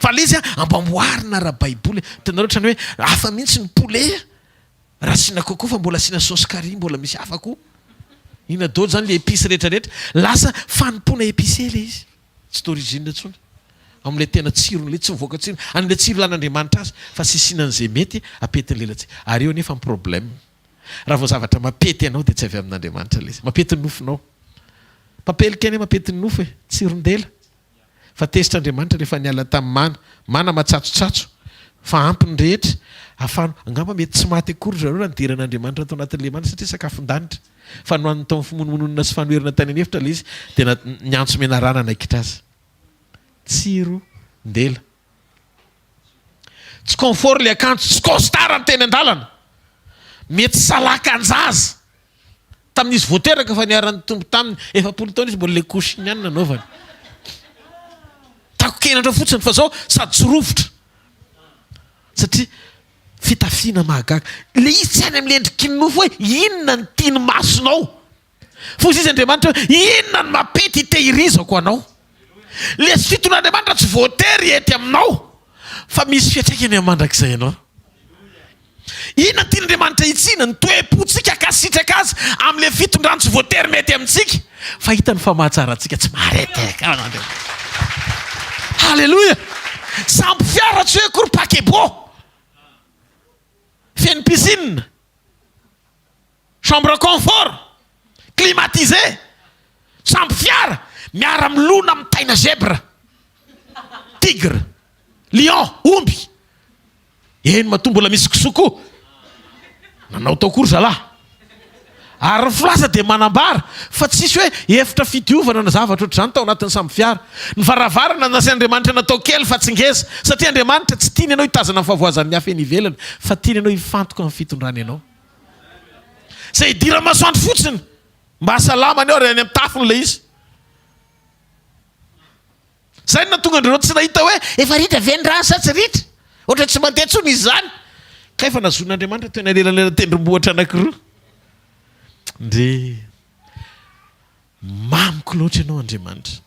Fa le izy ampamboarina ara-baiboly. Hitanareo ohatran'ny hoe hafa mihitsy ny poulet raha asiana coco fa mbola asiana sauce curry mbola misy hafa koa. Inona daholo zany le épices rehetra rehetra. Lasa fanompoana épicé le izy. Tsy d'origine intsony. Amin'ilay tena tsirony, ilay tsy mivoaka tsirony, amin'ilay tsiro ilan'Andriamanitra azy, fa sisina an'izay mety hampety ny lelantsika. Ary eo anefa ny problème. Raha vao zavatra mampety anao dia tsy avy amin'Andriamanitra ilay izy. Mampety ny nofonao. Mpampelika anie mampety ny nofo e. Tsiron-dela. Fa tezitra Andriamanitra rehefa niala tamin'ny mana. Mana matsatsotsatso. Fa ampy ny rehetra. Afano. Angamba mety tsy maty akory ry zareo raha nidiran'Andriamanitra tao anatin'ilay mana satria sakafon-danitra. Fa nohaniny tao amin'ny fimonomononana sy fanoherana tany an'efitra ilay izy, dia niantso menarana hanaikitra azy. Tsiro ndela. Tsy confort ilay akanjo, tsy costard ny teny an-dalana. Mety salakan-jaza. Tamin'izy vao teraka fa niara-nitombo taminy, 40 taona izy mbola ilay couche iny ihany nanaovany. Tako-kenatra fotsiny fa zao sady tsy rovitra. Satria Fitafiana mahagaga. Ilay izy tsy any amin'ilay endriky ny nofo hoe inona no tian'ny masonao. Fa hoy izy Andriamanitra hoe inona no mampety hitehirizako anao. Ilay fiton'Andriamanitra tsy voatery hety aminao fa misy fiantraikany amin'ny mandrakizay anao. Inona no tian'Andriamanitra hitsiana? Ny toe-pontsika hankasitraka azy amin'ilay fitondrany tsy voatery mety amintsika fa hitany fa mahatsara antsika. Tsy mahareteka an'Andriamanitra. Haleloia! Sambo fiara tsy hoe akory paquebot. Feno piscine. Chambre confort. Climatisé. Sambo fiara miara milona amin'ny taina zebra. Tigre. Lion, omby. Eny matoa mbola misy kisoa koa. Nanao tao koa ry zalahy. Ary ny filaza dia manambara fa tsisy hoe efitra fidiovana na zavatra ohatr'izany tao anatin'ny sambo fiara. Ny varavarana nasain'Andriamanitra natao kely fa tsy ngeza satria Andriamanitra tsy tiany ianao hitazana ny fahavoazan'ny hafa eny ivelany fa tiany ianao hifantoka amin'ny fitondrany anao. Izay idiran'ny masoandro fotsiny mba hahasalama ny ao ary any amin'ny tafony ilay izy. Zay no nahatonga an-dry zareo tsy nahita hoe efa ritra ve ny rano sa tsy ritra? Ohatran'ny tsy mandeha intsony izy izany. Kay fa nazonin'Andriamanitra teo anelanelan-tendrombohitra anankiroa. Ndry, mamiko loatra ianao Andriamanitra.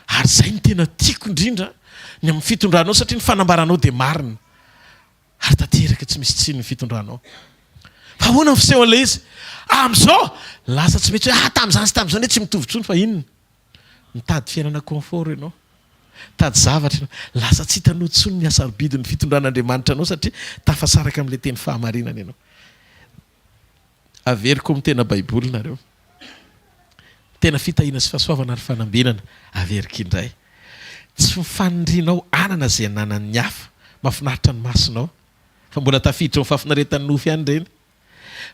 Ary izay no tena tiako indrindra ny amin'ny fitondranao satria ny fanambaranao dia marina. Ary tanteraka tsy misy tsiny ny fitondranao. Fa ahoana ny fisehon'ilay izy? Amin'izao, lasa tsy mety hoe ah tamin'izany sy tamin'izao anie tsy mitovy intsony fa inona? Mitady fiainana confort ianao. Mitady zavatra ianao. Lasa tsy hitanao intsony ny hasarobidin'ny fitondran'Andriamanitra anao satria tafasaraka amin'ilay teny fahamarinana ianao. Averiko amin'ny tena Baiboly nareo. Tena fitahiana sy fahasoavana ary fanambinana. Averiko indray. Tsy ny fanirianao hanana izay ananan'ny hafa. Mahafinaritra ny masonao. Fa mbola tafiditra ao amin'ny fahafinaretan'ny nofo ihany ireny.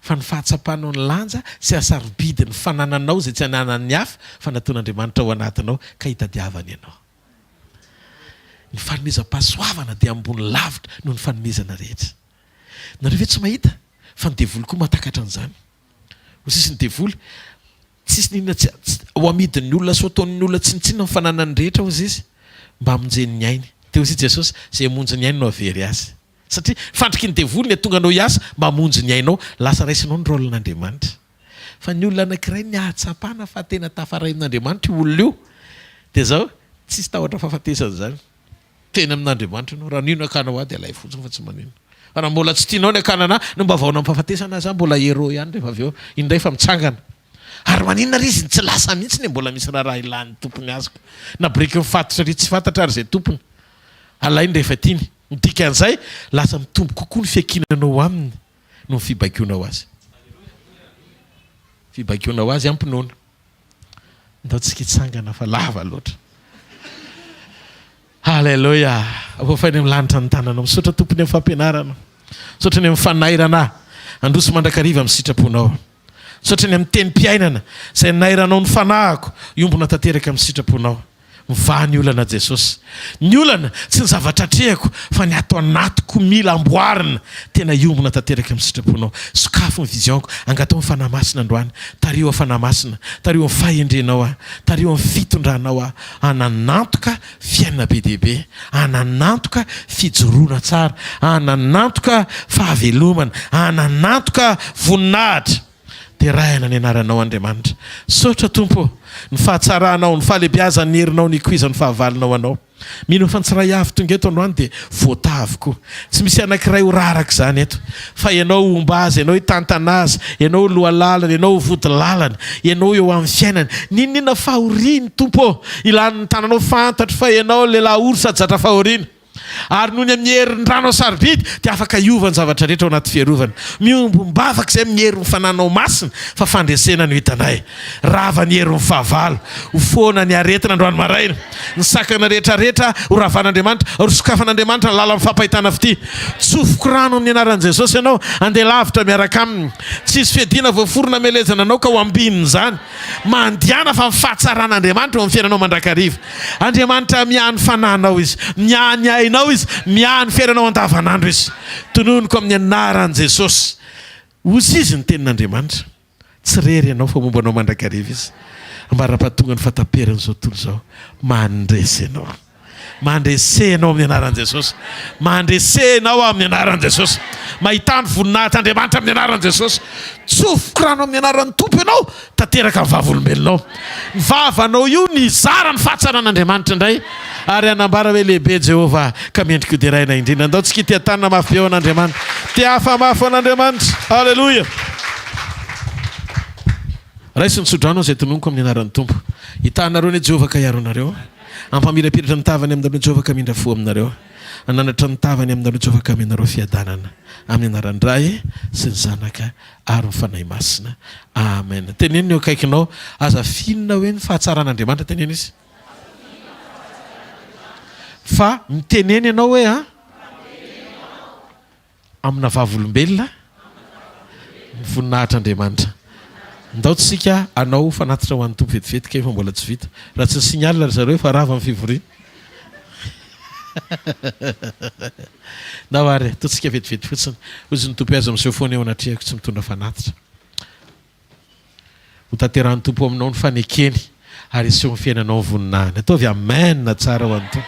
Fa ny fahatsapanao ny lanja sy hasarobidin'ny fanananao izay tsy ananan'ny hafa fa nataon'Andriamanitra ao anatinao ka hitadiavany anao. Ny fanomezam-pahasoavana dia ambony lavitra noho ny fanomezana rehetra. Nareo ve tsy mahita fa ny devoly koa mahatakatra an'izany? Ho sisy ny devoly, tsisy n'inona tsy ho amidin'ny olona sy ho ataon'ny olona tsinontsinona ny fananany rehetra hozy izy mba hamonjeny ny ainy. Dia hozy i Jesosy, izay hamonjy ny ainy no hahavery azy. Satria fandriky ny devoly ny hatonga anao hiasa mba hamonjy ny ainao, lasa raisinao ny rôle n'Andriamanitra. Fa ny olona anankiray ny ahatsapana fa tena tafaray amin'Andriamanitra io olona io dia zao, tsisy tahotra fahafatesana izany. Teny amin'Andriamanitra ianao, raha nino hakanao ahy dia alaivo fotsiny fa tsy maninona. Fa raha mbola tsy tianao ny hakana anah, no mba vaona amin'ny fahafatesana aza aho mbola héros ihany rehefa avy eo, indray fa mitsangana. Ary maninona ary izy no tsy lasa mihitsy e, mbola misy raharaha ilan'ny tompony azy ko. Na biriky mifatotra ery tsy fantatra ary izay tompony. Alainy rehefa tiany. Ny dikan'izay, lasa mitombo kokoa ny fiankinanao aminy noho ny fibaikoanao azy. Fibaikoanao azy am-pinoana. Ndao tsika hitsangana fa lava loatra. Haleloia! Apofainy amin'ny lanitra ny tananao. Misaotra Tompo ny amin'ny fampianarana. Misaotra ny amin'ny fanairana ahy. Handroso mandrakariva amin'ny sitraponao. Misaotra ny amin'ny tenim-piainana izay nairanao ny fanahiko hiombona tanteraka amin'ny sitraponao. Mivaha ny olana Jesosy. Ny olana tsy ny zavatra atrehako fa ny ato anatiko mila amboarina. Tena hiombona tanteraka amin'ny sitraponao. Sokafy ny vision-ko. Angataho ny Fanahy Masina androany. Tariho aho Fanahy Masina. Tariho amin'ny fahendrenao aho. Tariho amin'ny fitondranao aho. Hananantoka fiainana be dia be. Hananantoka fijoroana tsara. Hananantoka fahavelomana. Hananantoka voninahitra. Deraina ny anaranao Andriamanitra. Misaotra Tompo ô, ny fahatsaranao, ny fahalebiazan'ny herinao nikoizan'ny fahavalonao anao. Mino aho fa ny tsiray avy tonga eto androany dia voataha avokoa. Tsy misy anankiray ho raraka izany eto. Fa Ianao homba azy, Ianao hitantana azy, Ianao ho lohalalany, Ianao ho vodilalany, Ianao eo amin'ny fiainany. N'inon'inona fahoriany Tompo ô, ilany ny tananao fantatro fa Ianao lehilahy ory sady zatra fahoriana. Ary noho ny amin'ny herin'ny ranao sarobidy dia afaka hiova ny zavatra rehetra ao anaty fiarovana. Miombom-bavaka izay amin'ny herin'ny fananao masina fa fandresena no hitanay. Rava ny herin'ny fahavalo. Ho foana ny aretina androany maraina. Ny sakana rehetra rehetra ho ravan'Andriamanitra ary ho sokafan'Andriamanitra ny lalan'ny fampahitana fitia. Tsofiko rano amin'ny anaran'i Jesosy ianao, andeha lavitra miaraka aminy. Tsy hisy fiadiana voaforona hamelezana anao ka ho ambinin'izany. Mandehana fa ny fahatsaran'Andriamanitra eo amin'ny fiainanao mandrakariva. Andriamanitra miahy ny fanahinao Izy, miahy ny ainao Izy, miahy ny fiainanao andavanandro Izy. Tononiko amin'ny anaran'i Jesosy. Hozy Izy ny tenin'Andriamanitra. Tsy irery ianao fa momba anao mandrakariva Izy. Ambara-pahatonga ny fahataperan'izao tontolo izao. Mandresy ianao. Mandrese ianao amin'ny anaran'i Jesosy. Mandrese ianao amin'ny anaran'i Jesosy. Mahità ny voninahitr'Andriamanitra amin'ny anaran'i Jesosy. Tsofiko rano amin'ny anaran'ny Tompo ianao, tanteraka ny vavolombelonao. Ny vavanao io nizara ny fahatsaran'Andriamanitra indray ary hanambara hoe lehibe Jehovah ka mendrika ho deraina indrindra. Andao tsika hitia-tanana mafy be ho an'Andriamanitra. Tiafa mafy ho an'Andriamanitra. Aleloia. Raiso ny tsodrano izay tononiko amin'ny anaran'ny Tompo. Hitaha anareo anie Jehovah ka hiaro anareo. Hampamirapiratra ny tavany aminareo Jehovah ka hamindra fo aminareo. Hanandratra ny tavany aminareo Jehovah ka hameanareo fiadanana. Amin'ny anaran'ny Ray sy ny Zanaka ary ny Fanahy Masina. Amen. Teneno ny eo akaikinao, aza finina hoe ny fahatsaran'Andriamanitra, teneno izy. Fa mitenena ianao hoe a amina vavolombelona ny voninahitr'Andriamanitra. Ndao tsika hanao fanatitra ho an'ny Tompo vetivety kay fa mbola tsy vita. Raha tsy ni-signal ry zareo efa rava ny fivoriana. Ndao ary, ataontsika vetivety fotsiny. Hozy ny Tompo hoe aza miseho foana eo anatrehako tsy mitondra fanatitra. Ho tanterahan'ny Tompo aminao ny fanekeny ary hiseho amin'ny fiainanao ny voninahiny. Ataovy Amen tsara ho an'ny Tompo.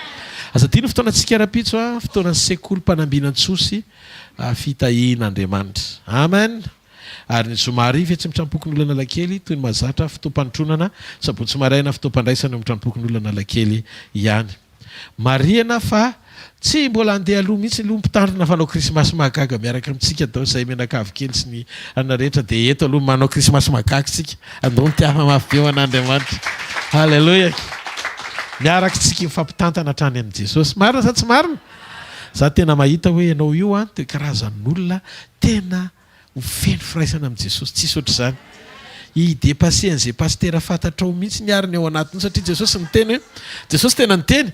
Aza adino ny fotoanantsika rahampitso a, fotoanan'ny sekoly mpanambinantsoa sy fitahian'Andriamanitra. Amen. Ary ny zoma hariva etsy amin'ny tranompokonolona Analakely, toy ny mahazatra, fotoam-panotronana, sabotsy maraina, fotoam-pandraisana eo amin'ny tranompokonolona Analakely ihany. Marihana fa tsy mbola handeha aloha mihitsy aloha ny mpitandrina fa hanao krismasy mahagaga miaraka amintsika daholo izahay mianakavy kely sy ny anona rehetra dia eto aloha manao krismasy mahagaga isika. Andao mitiafa mafy be ho an'Andriamanitra. Haleloia. Miaraka isika mifampitantana hatrany amin'i Jesosy. Marina sa tsy marina? Za tena mahita hoe ianao io an dia karazan'olona tena ho feno firaisana amin'i Jesosy. Tsisy ohatr'izany. Hi-depasser an'izay pasitera fantatrao mihitsy ny ary ny ao anatinao satria Jesosy niteny hoe, Jesosy tena niteny,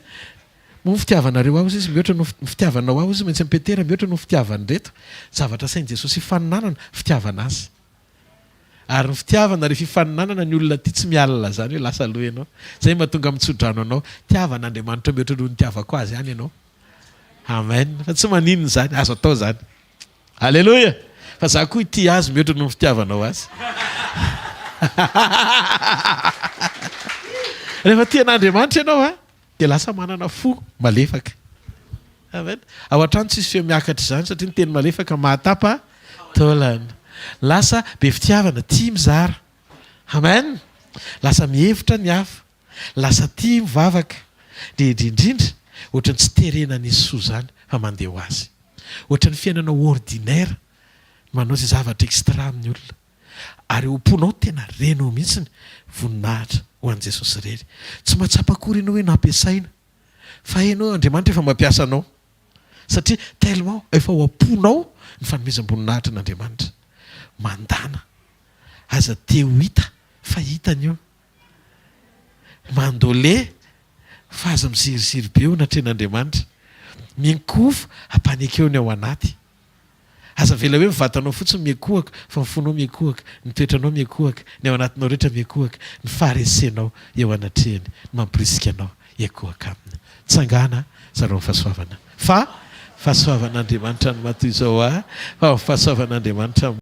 moa ny fitiavanareo ahy hozy izy mihoatra noho ny fitiavanao ahy hozy maintsy amin'i Petera mihoatra noho ny fitiavan'ireto. Zavatra asain'i Jesosy hifaninanana, fitiavana azy. Ary ny fitiavana rehefa hifaninanana ny olona tia tsy mialona izany hoe lasa aloha ianao. Izay mahatonga mitsodrano anao. Tiava an'Andriamanitra mihoatra noho ny nitiavako azy ihany ianao. Amen. Fa tsy maninona izany, azo atao izany. Aleloia! Fa za koa hitia azy mihoatra noho ny fitiavanao azy. Rehefa tia an'Andriamanitra ianao a, dia lasa manana fo malefaka. Amen. Ao an-trano tsisy feo miakatra izany satria ny teny malefaka mahatapa taolana. Lasa be fitiavana, tia mizara. Amen. Lasa mihevitra ny hafa. Lasa tia mivavaka. Dia indrindrindra, ohatran'ny tsy terena ny soa izany fa mandeha ho azy. Ohatran'ny fiainana ordinaire manao izay zavatra extra amin'ny olona. Ary eo am-ponao tena renao mihitsy ny voninahitra ho an'i Jesosy irery. Tsy mahatsapa akory ianao hoe nampiasaina. Fa hainao hoe Andriamanitra efa mampiasa anao. Satria tellement efa ao am-ponao ny fanomezam-boninahitra an'Andriamanitra. Mandàna. Aza te ho hita fa hitany io. Mandole fa aza miziriziry be eo anatrehan'Andriamanitra. Miankohofa, ampanekeo ny ao anaty. Aza avela hoe ny vatanao fotsiny miankohoka fa ny fonao miankohoka, ny toetranao miankohoka, ny ao anatinao rehetra miankohoka, ny faharesenao eo anatrehany no mampirisika anao hiankohoka aminy. Tsangana, zarao ny fahasoavana. Fa fahasoavan'Andriamanitra no maha toy izao ahy, fa fahasoavan'Andriamanitra.